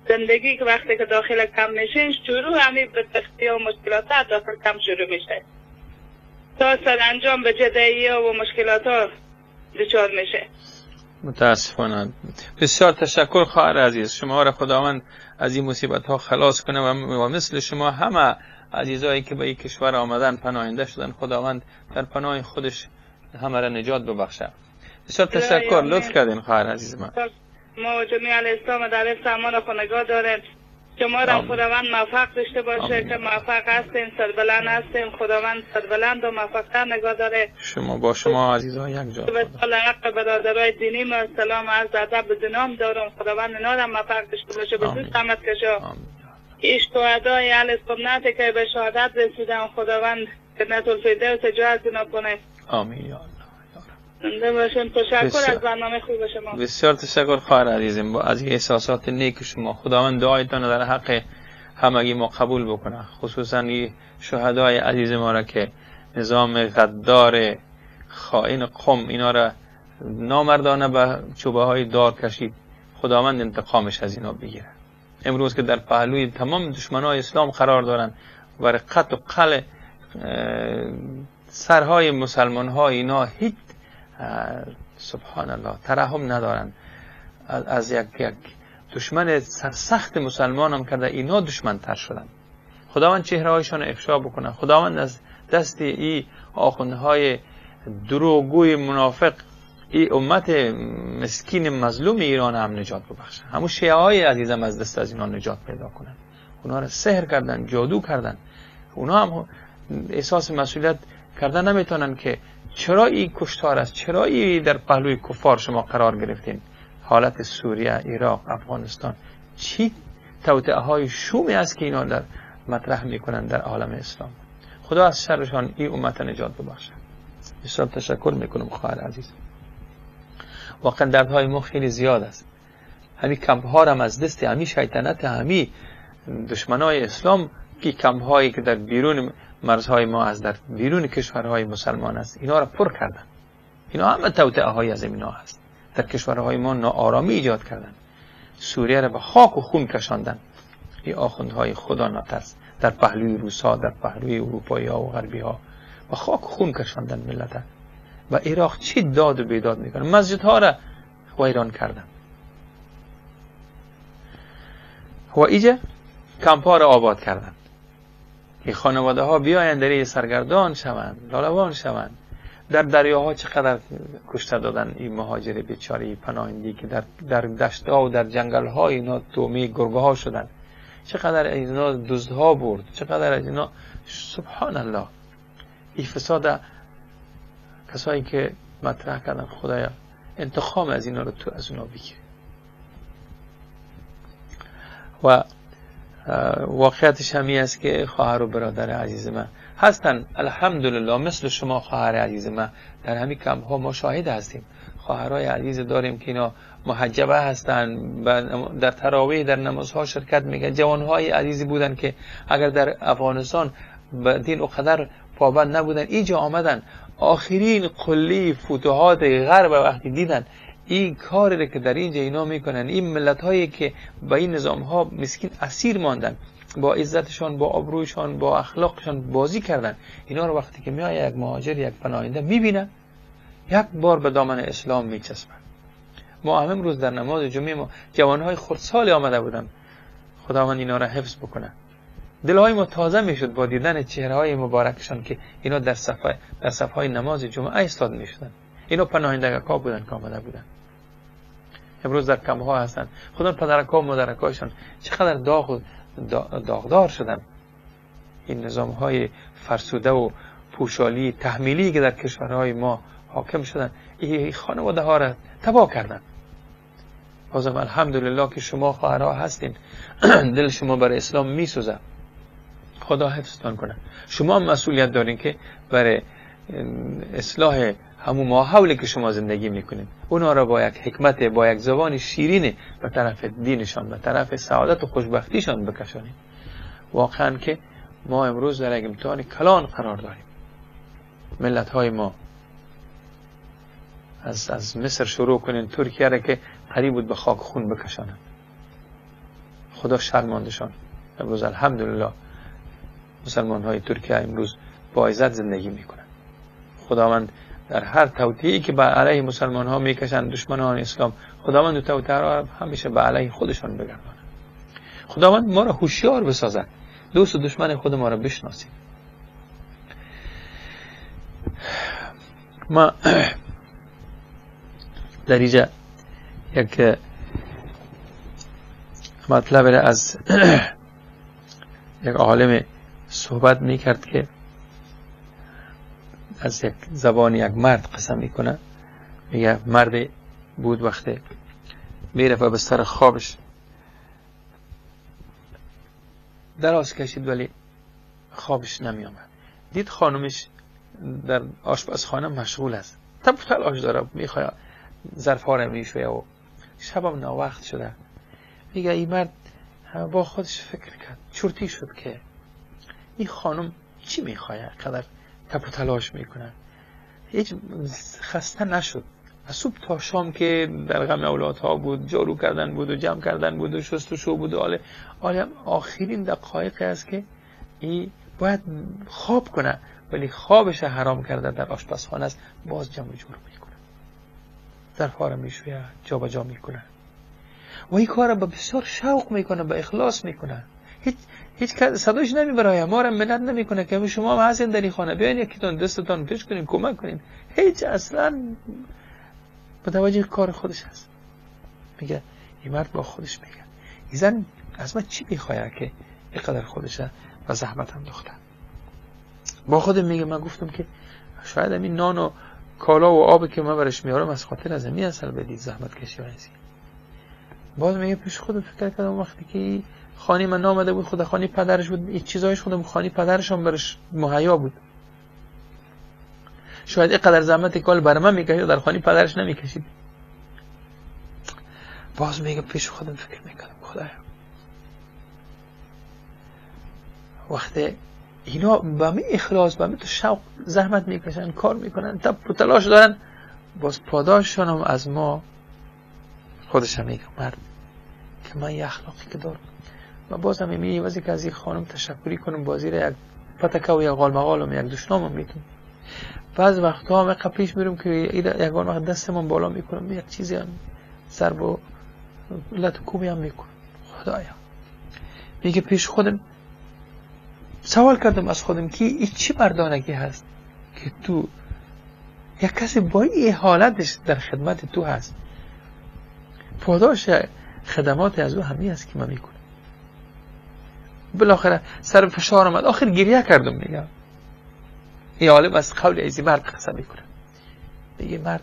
زندگی که وقتی که داخل کم میشه شروع همین به تختی و مشکلات داخل کم شروع میشه تا سرانجام به جدایی و مشکلات ها دچار میشه. متاسفانه. بسیار تشکر خواهر عزیز، شما را خداوند از این مصیبت ها خلاص کنه و مثل شما همه عزیزایی که به این کشور آمدن پناهنده شدن، خداوند در پناه خودش همه را نجات ببخشه. بسیار تشکر، لطف کردین خواهر عزیز من. ما و جمیع اسلام در حفظ امان خانگاه داره. شما را خداوند موفق داشته باشه که موفق هستیم، سربلند هستیم. خداوند سربلند و موفقتر نگاه داره. شما با شما عزیزان یک جا. به سال حق برادرای دینی ما سلام عرض ادب به نام دارم. خداوند اینا را موفق داشته باشه. به زود زحمت کشا. ایش شهدای اهل سنت که به شهادت رسیدن، خداوند جنت الفردوس جای از اینا کنه. آمین یا الله. زنده باشین. تشکر از برنامه خوب شما. بسیار تشکر خواهر عزیزم از احساسات نیک شما. خداوند دعایتان در حق همگی ما قبول بکنه، خصوصا شهدای عزیز ما را که نظام غدار خائن قم اینا را نامردانه به چوبه های دار کشید. خداوند انتقامش از اینا بگیره. امروز که در پهلوی تمام دشمنای اسلام قرار دارن و قطع و قلع سرهای مسلمان ها، اینا هیچ سبحان الله ترحم ندارن. از یک دشمن سرسخت مسلمان هم کرده اینا دشمن تر شدن. خداوند چهره هایشان افشا بکنه. خداوند از دست ای آخوندهای دروغگوی منافق ای امت مسکین مظلوم ایران هم نجات ببخشه. همون شیعه های عزیزم از دست از اینا نجات پیدا کنن. اونا را سحر کردن، جادو کردن. اونا هم احساس مسئولیت کردن نمیتونن که چرا این کشتار است، چرا این در پهلوی کفار شما قرار گرفتین. حالت سوریه، عراق، افغانستان چی توطئه های شومی است که اینا در مطرح میکنن در عالم اسلام. خدا از شرشان این امت نجات ببخشه. بسیار تشکر میکنم خواهر عزیز. واقعا دردهای ما خیلی زیاد است. همین کمپ ها هم از دست همین شیطنت همین دشمنای اسلام که کمپ هایی که در بیرون مرزهای ما از در بیرون کشورهای مسلمان است، اینا را پر کردن. اینا همه توطئه های از اینا هست. در کشورهای ما ناآرامی ایجاد کردن. سوریه را به خاک و خون کشاندن. این آخوندهای خدا نترس در پهلوی روسا، در پهلوی اروپایی ها و غربی ها به خاک و خون کشاندن ملت. و عراق چی داد و بیداد میکنه، مسجدها را ویران کردن و ایجا کمپ ها را آباد کردن که خانواده ها بیایند در سرگردان شوند، لالوان شوند. در دریاها چقدر کشته دادن این مهاجر بیچاره پناهندی که در دشت ها و در جنگل ها اینا تومه گرگه ها شدن. چقدر اینا دزدها برد، چقدر از اینا، سبحان الله. این فساد کسایی که مطرح کردن، خدایا انتقام از اینا رو تو از اونا بگیر. و واقعیتش همی است که خواهر و برادر عزیز من هستن، الحمدلله مثل شما خواهر عزیز من در همین کمپ ها ما شاهد هستیم. خواهرای عزیز داریم که اینا محجبه هستن، در تراویح در نمازها شرکت میکنن. جوانهای عزیزی بودن که اگر در افغانستان به دین اونقدر پابند نبودن، اینجا آمدن آخرین قلی فتوحات غرب وقتی دیدن این کاری که در اینجا اینا میکنن، این ملت هایی که با این نظام ها مسکین اسیر ماندن، با عزتشان، با آبرویشان، با اخلاقشان بازی کردن، اینا رو وقتی که میای یک مهاجر، یک پناهنده میبینن، یک بار به دامن اسلام میچسبن. ما هم امروز در نماز جمعه ما جوانهای خردسالی آمده بودن، خداوند اینا را حفظ بکنه. دلهای ما تازه میشد با دیدن چهره های مبارکشان که اینا در صفحه نماز جمعه ایستاد میشدن. اینا پناهندگان بودن که آمده بودن، امروز در کمپ ها هستن. خدا پدرک ها و مادرک هایشان چقدر داغ و داغدار شدن. این نظام های فرسوده و پوشالی تحمیلی که در کشورهای ما حاکم شدن، این خانواده ها را تباه کردن. بازم الحمدلله که شما خواهرها هستین، دل شما برای اسلام میسوزه. خدا حفظتان کنه. شما مسئولیت دارین که برای اصلاح همون ماحولی که شما زندگی میکنین، اونا را با یک حکمت، با یک زبان شیرین به طرف دینشان، به طرف سعادت و خوشبختیشان بکشانین. واقعا که ما امروز در یک امتحان کلان قرار داریم. ملت های ما از مصر شروع کنین، ترکیه را که قریب بود به خاک خون بکشانند. خدا شرماندشان. امروز الحمدلله مسلمان های ترکیه امروز با عزت زندگی میکنن. خداوند در هر توطئه‌ای که بر علیه مسلمان ها میکشند دشمنان اسلام، خداوند توطئه را همیشه به علیه خودشان بگرداند. خداوند ما را هوشیار بسازد، دوست و دشمن خود ما را بشناسیم. ما در اینجا یک مطلب را از یک عالم صحبت میکرد که از یک زبان یک مرد قسم میکنه، میگه مرد بود وقتی میرفت و به سر خوابش دراز کشید ولی خوابش نمی آمد. دید خانمش در آشپزخانه مشغول است، تب تلاش داره، میخواد ظرف‌ها رو میشویه و شبم ناوقت شده. میگه این مرد با خودش فکر کرد، چرتی شد که این خانم چی میخواد قدر تب و تلاش میکنه، هیچ خسته نشد از صبح تا شام که در غم اولادها بود، جارو کردن بود و جمع کردن بود و شست و شو بود و آله آخرین دقایق است که این باید خواب کنه ولی خوابش حرام کرده در آشپزخانه است، باز جمع و جور میکنه، ظرف‌ها را میشویه، جابجا میکنه و این کار را با بسیار شوق میکنه، با اخلاص میکنه. هیچ صداش نمیبره، ما را منت نمیکنه که شما هم هستین در این خانه، بیاین یکیتون دستتون پیش کنین کمک کنین، هیچ، اصلا متوجه کار خودش هست. میگه این مرد با خودش میگه این زن از من چی میخواد که اینقدر خودش و زحمت انداخته. با خودم میگه من گفتم که شاید همین نان و کالا و آب که من برش میارم از خاطر از همین اصل بدید زحمت کشی و ازی. باز میگه پیش خودم فکر کردم وقتی که خانه من نامده بود، خود خانه پدرش بود، این چیزایش خودم خانه پدرش هم برش مهیا بود، شاید اینقدر زحمت کال بر من میکشید در خانه پدرش نمیکشید. باز میگه پیش خودم فکر میکردم خدایا وقتی اینا با می اخلاص با می تو شوق زحمت میکشن، کار میکنن، تپ و تلاش دارن، باز پاداششون هم از ما. خودش هم میگه مرد که من یه اخلاقی که دارم، من باز هم میوازی که از این خانم تشکری کنم، بازی را یک پتکه و یک غالمغالم یک دشنامم میتونم. بعض وقتها هم پیش میرم که یگان وقت دستمون بالا میکنم، یک چیزی هم ضرب و لط و کوبی هم میکنم. خدایا میگه پیش خودم سوال کردم از خودم که این چی مردانگی هست که تو یک کسی با این حالتش در خدمت تو هست، پاداش خدمات از او همی هست که من میکنم. بالاخره سر فشار آمد، آخر گریه کردم. میگم این عالم از قول ایزی مرد قسم میکنه، میگه مرد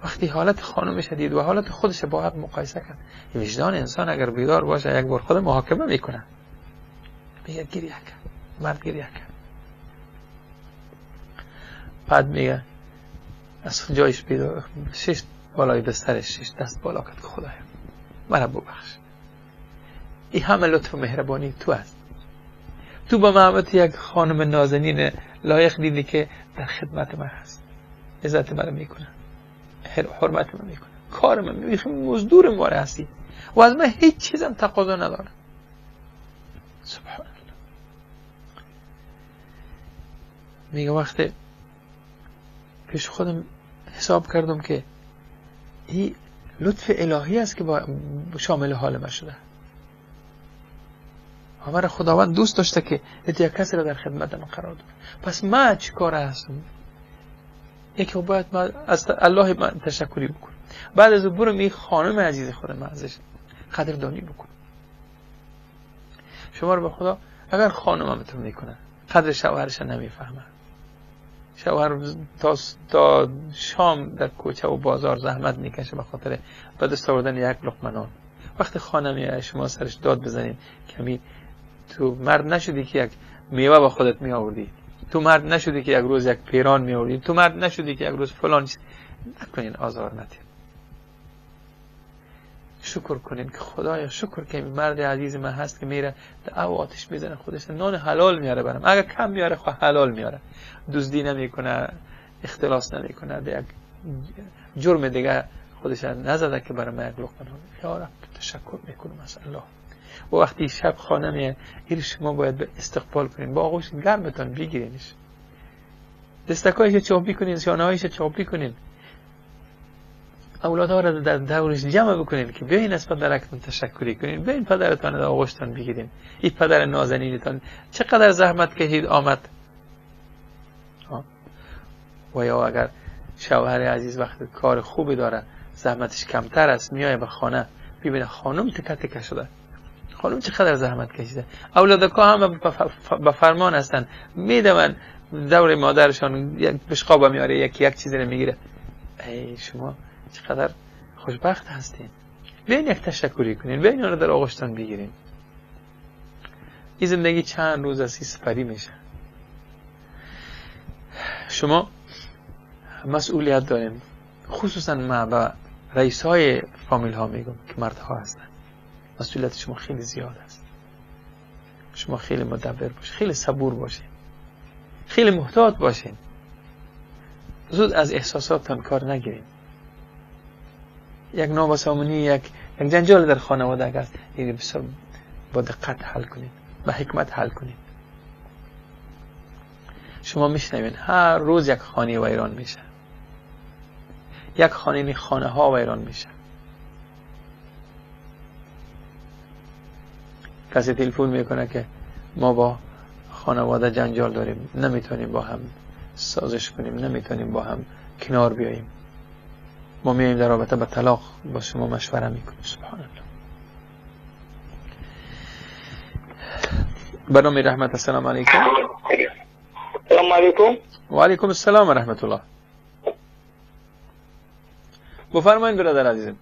وقتی حالت خانمش دید و حالت خودش با هم مقایسه کرد، وجدان انسان اگر بیدار باشه یک بار خود محاکمه میکنه. میگه گریه کرد، مرد گریه کرد. بعد میگه از جایش بیدار شش بالای بسترش شش دست بالا کرد که خدایا مرا ببخش، این همه لطف و مهربانی تو است، تو با محبت یک خانم نازنین لایق دیدی که در خدمت من هست، عزت من میکنه، حرمت من میکنه، کار من میکنه، مزدور ماره هستی و از من هیچ چیزم تقاضا نداره. سبحان الله. میگه وقتی پیش خودم حساب کردم که این لطف الهی است که با شامل حال من شده، مرا خداوند دوست داشته که یک کسی را در خدمت من قرار داده، پس من چی کار هستم؟ یکی باید من از الله من تشکری بکنم، بعد از برم این خانم عزیز خودم ازش قدردانی بکنم. شما رو به خدا اگر خانمم تو میکنه قدر شوهرش نمیفهمه، شوهر تا شام در کوچه و بازار زحمت میکشه به خاطر به دست آوردن یک لقمه نان، وقتی خانم شما سرش داد بزنین کمی تو مرد نشدی که یک میوه با خودت می آوردی، تو مرد نشدی که یک روز یک پیران می آوردی، تو مرد نشدی که یک روز فلان چیز، نکنین، آزار ندین، شکر کنین که خدایا شکر که مرد عزیز من هست که میره در او آتش میزنه خودش نان حلال میاره برم، اگر کم میاره خب حلال میاره، دزدی نمیکنه، اختلاس نمیکنه، به یک جرم دیگه خودش نزده که برای من یک لقمه نان. یا رب تشکر میکنم از الله. و وقتی شب خانه میه این شما باید به استقبال کنین، با آغوش گرمتان بگیرینش، دستکایش چاپی کنین، شانه‌هایش چاپی کنین، اولادها را در دورش جمع بکنین که بیاین از پدرکتون تشکری کنین، بیاین پدرتان در آغوشتان بگیرین، این پدر نازنینتان چقدر زحمت کشید آمد. و یا اگر شوهر عزیز وقت کار خوبی داره، زحمتش کمتر است، میایه به خانه ببینه خانم تکه تکه شده، خانم چقدر زحمت کشیده. اولادکا هم به فرمان هستن، میدونن دور مادرشان یک بشقاب میاره، یک چیزی رو میگیره. ای شما چقدر خوشبخت هستین. بیاین یک تشکری کنین، بیاین رو در آغوشتان بگیرین. این زندگی چند روز از سپری میشه. شما مسئولیت داریم، خصوصا ما به رئیس های فامیل ها میگم که مردها هستن، مسئولیت شما خیلی زیاد است. شما خیلی مدبر باشین، خیلی صبور باشین، خیلی محتاط باشین، زود از احساساتتان کار نگیرین. یک نابسامانی، یک جنجال در خانواده اگر است، این بسیار با دقت حل کنید، با حکمت حل کنید. شما میشنوین هر روز یک خانه ویران میشه، یک خانه، خانه ها ویران میشه. کسی تلفن میکنه که ما با خانواده جنجال داریم، نمیتونیم با هم سازش کنیم، نمیتونیم با هم کنار بیاییم، ما میاییم در رابطه با طلاق با شما مشوره میکنیم. سبحان الله. برنامه رحمت. السلام علیکم. السلام علیکم. و علیکم السلام و رحمت الله. بفرمایید برادر عزیزم.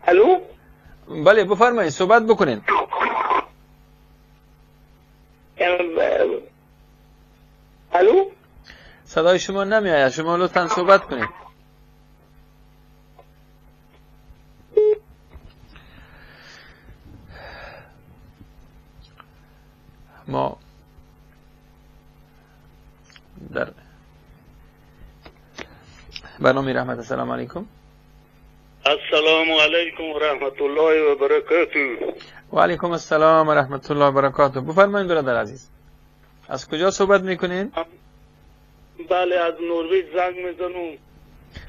الو. بله بفرمایید، صحبت بکنین. الو. صدای شما نمی آید، شما لطفا صحبت کنید. ما در برنامه رحمت. السلام علیکم. السلام علیکم و رحمت الله و برکاته. و علیکم السلام و رحمت الله و برکاته. بفرمایید برادر عزیز، از کجا صحبت میکنین؟ بله از نروژ زنگ میزنم.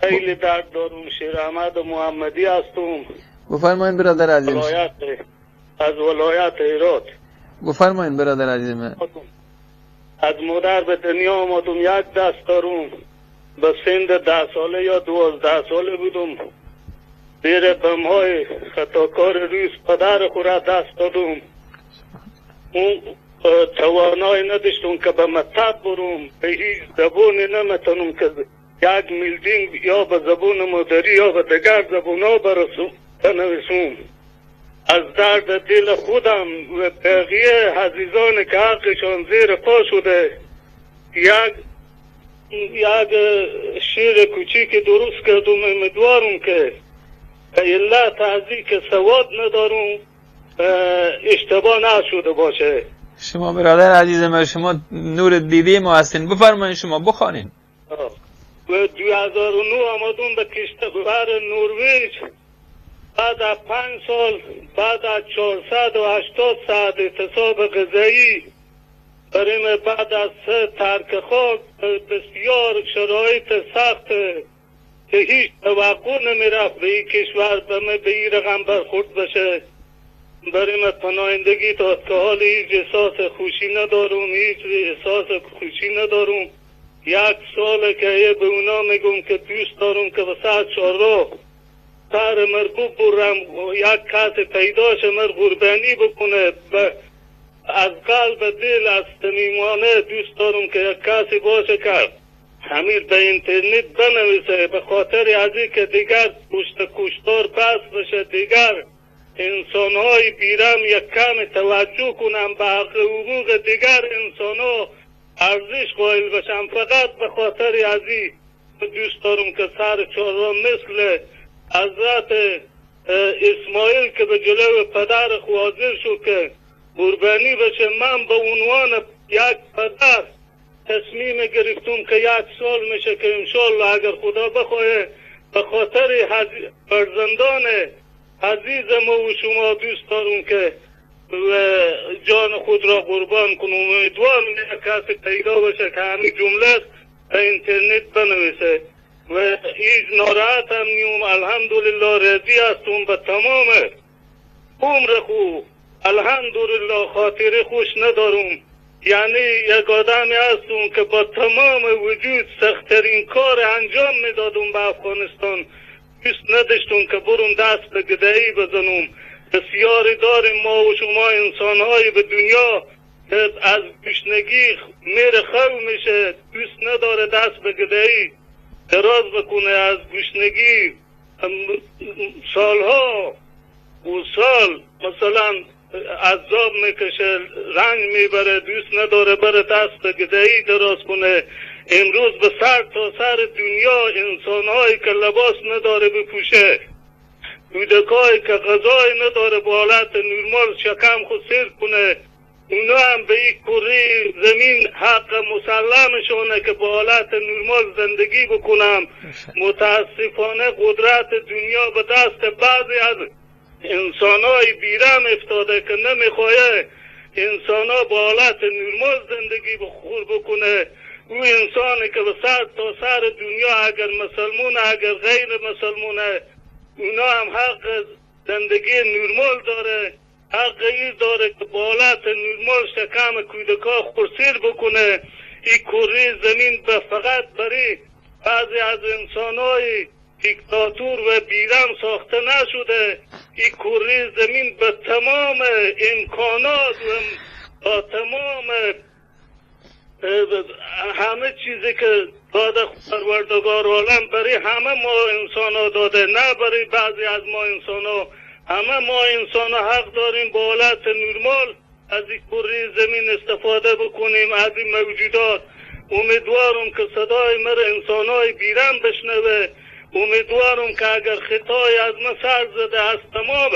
خیلی درد دارم. شیر احمد محمدی هستم. بفرمایید برادر عزیز. از ولایت هرات. بفرمایید برادر عزیز. از مادر به دنیا آمدم، یک دست دارم. به سن 10 ساله یا 12 ساله بودم. زیر بمهای خطاکار روس پدر خود را دست دادم. اون توانایی نداشتم که به مکتب برم، به هیچ زبانی نمیتونم که یک میلدینگ یا به زبان مادری یا به دیگر زبان ها بنویسم. از درد دل خودم و بقیه عزیزان که حقشان زیر پا شده یک شعر کوچیک درست کردم. امیدوارم که علت از که سواد ندارم اشتباه نشده باشه. شما برادر عزیز ما، شما نور دیده ما هستین، بفرمایید شما بخوانین. و 2009 آمدم به کشور نروژ. بعد از 5 سال، بعد از 480 ساعت اعتصاب غذایی بریم، بعد از 3 ترک خاک، بسیار شرایط سخت که هیچ توقع نمیرفت به این کشور به این رقم برخورد بشه. بریم پناهندگی داد که حال هیچ احساس خوشی ندارم، هیچ احساس خوشی ندارم. یک سال که به اونا میگم که دوست دارم که به ساعت 4 سر مربوب برم، یک کس پیداش مر قربانی بکنه. از قلب دل، از صمیمانه دوست دارم که یک کسی باشه که همین به اینترنت بنویسه، به خاطر از که دیگر پشت کشتار بس بشه، دیگر انسان های بیرم یک کم توجه کنم به حق حقوق دیگر انسان ها ارزش قائل بشم. فقط به خاطر از دوست دارم که سر چهارراه مثل حضرت اسماعیل که به جلو پدر خو حاضر شد که قربانی بشه، من به عنوان یک پدر تصمیم گرفتم که یک سال میشه که انشالله اگر خدا بخواه به خاطر فرزندان عزیز ما و شما دوست دارم که جان خود را قربان کنم. امیدوارم یک کسی پیدا بشه که همین جمله به اینترنت بنویسه و هیچ ناراحت هم نیم. الحمدلله راضی هستم به تمام عمر خو. الحمدلله خاطر خوش ندارم، یعنی یک آدمی هستم که با تمام وجود سختترین کار انجام میدادم به افغانستان. دوست نداشتم که برم دست به گدایی بزنم. بسیاری داریم ما و شما انسانهایی به دنیا که از گشنگی میره خو میشه، دوست نداره دست به گدایی دراز بکنه، از گشنگی سالها و سال مثلا عذاب میکشه، رنج میبره، دوست نداره بره دست به گدایی دراز کنه. امروز به سر تا سر دنیا انسانهایی که لباس نداره بپوشه، کودکایی که غذای نداره با حالت نرمال شکم خود سیر کنه، اونا هم به این کره زمین حق مسلمشونه که با حالت نرمال زندگی بکنم. متاسفانه قدرت دنیا به دست بعضی از انسانهای بیرم افتاده که نمیخواه انسانها با حالت نرمال زندگی خور بکنه. او انسانی که به سر تا سر دنیا اگر مسلمونه اگر غیر مسلمونه، اونا هم حق زندگی نرمال داره، حق این داره که با حالت نرمال شکم کودکا خورسیر بکنه. این کره زمین به فقط برای بعضی از انسانهای دیکتاتور و بیرم ساخته نشده. این کره زمین به تمام امکانات و با تمام همه چیزی که داده پروردگار عالم برای همه ما انسان ها داده، نه برای بعضی از ما انسان ها. همه ما انسان ها حق داریم با حالت نرمال از این کره زمین استفاده بکنیم، از این موجودات. امیدوارم که صدای مر انسان های بیرم بشنوه. امیدوارم که اگر خطای از ما سر زده از تمام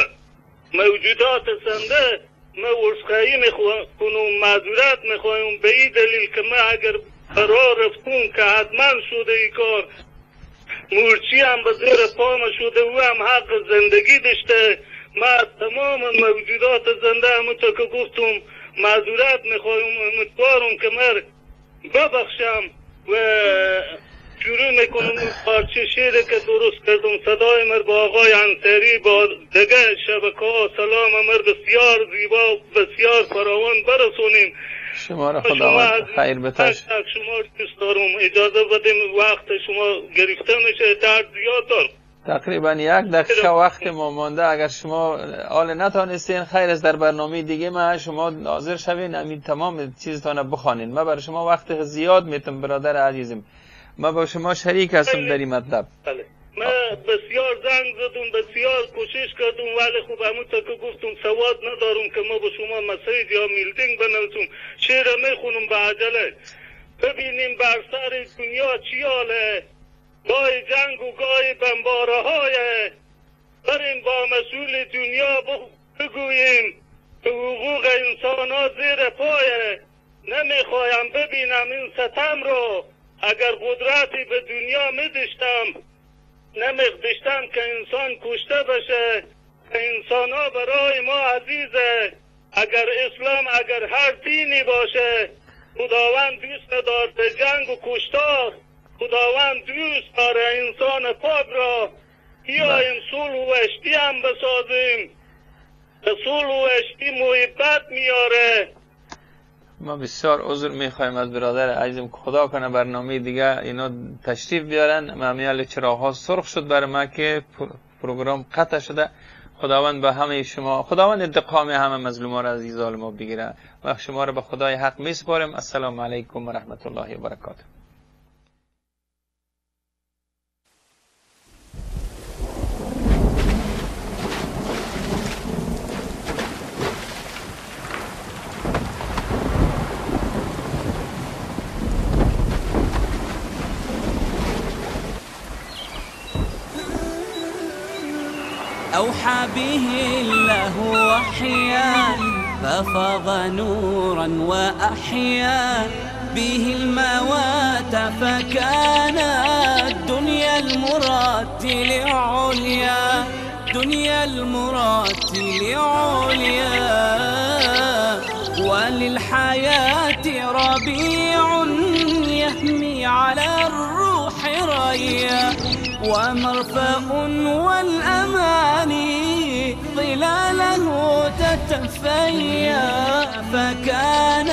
موجودات زنده، ما عذرخواهی میکنم، معذرت میخوایم به این دلیل که ما اگر برا رفتون که حتما شده ای کار، مورچی هم به زیر پام شده، او هم حق زندگی داشته. ما تمام موجودات زنده همونطور که گفتم معذرت میخوایم. امیدوارم که مر ببخشم و شروع میکنم پارچه شعر که درست کردم. صدای مر با آقای انصاری با دیگه شبکه ها سلام مر بسیار زیبا بسیار فراوان برسونیم. شما را خداوند خیر بتاش. شما دوست دارم، اجازه بدیم وقت شما گرفته میشه، درد زیاد دارم. تقریبا یک دقیقه وقت ما مانده. اگر شما حال نتانستین خیر است، در برنامه دیگه ما شما حاضر شوین همین تمام چیزتان بخوانین. ما برای شما وقت زیاد میتم برادر عزیزم، ما با شما شریک هستم در این مطلب. بله من بسیار زنگ زدم، بسیار کوشش کردم، ولی خب همونطور که گفتم سواد ندارم که ما با شما message یا melding بنویسم. شعر میخونم به عجله. ببینیم بر سر دنیا چی حاله، گاه جنگ و گاه بمباره های. بریم با مسئول دنیا بگوییم که حقوق انسان ها زیر پایه. نمیخوایم ببینم این ستم رو، اگر قدرتی به دنیا میداشتم نمیداشتم که انسان کشته بشه. انسان ها برای ما عزیزه، اگر اسلام اگر هر دینی باشه، خداوند دوست نداره جنگ و کشتار، خداوند دوست داره انسان پاک را. بیایم صلح و اشتی هم بسازیم، به صلح و اشتی محبت میاره. ما بسیار عذر میخوایم از برادر عزیزم، خدا کنه برنامه دیگه اینا تشریف بیارن. معمیال چراغ ها سرخ شد برای ما که پروگرام قطع شده. خداوند به همه شما، خداوند انتقام همه مظلومان را از این ظالما بگیره و شما را به خدای حق میسپاریم. السلام علیکم و رحمت الله و برکاته. أوحى به الله وحيا ففاض نورا وأحيا به الموات، فكان الدنيا المرتل عليا، دنيا المرتل عليا. وللحياة ربيع يهمي على الروح ريا، ومرفأ والأماني ظلاله تتفيا، فكان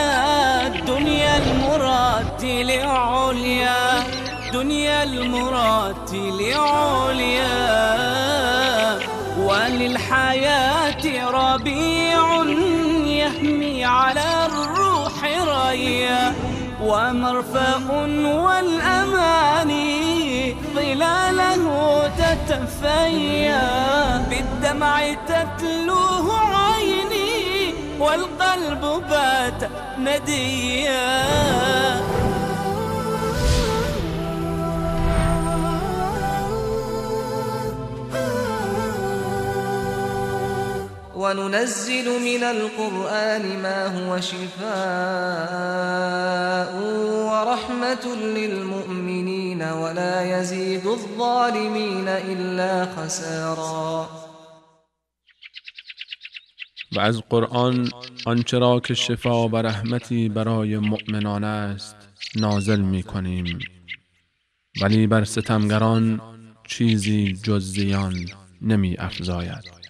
الدنيا المرتل عليا، دنيا المرتل عليا. للحياة ربيع يهمي على الروح ريا، ومرفأ والأماني ظلاله تتفيا، بالدمع تتلوه عيني والقلب بات نديا. وننزل من القرآن ما هو شفاء ورحمة للمؤمنين ولا يزيد الظالمين إلا خسارا. و از قرآن آنچه را که شفا و رحمتی برای مؤمنان است نازل می کنیم، ولی بر ستمگران چیزی جز زیان نمی افزاید.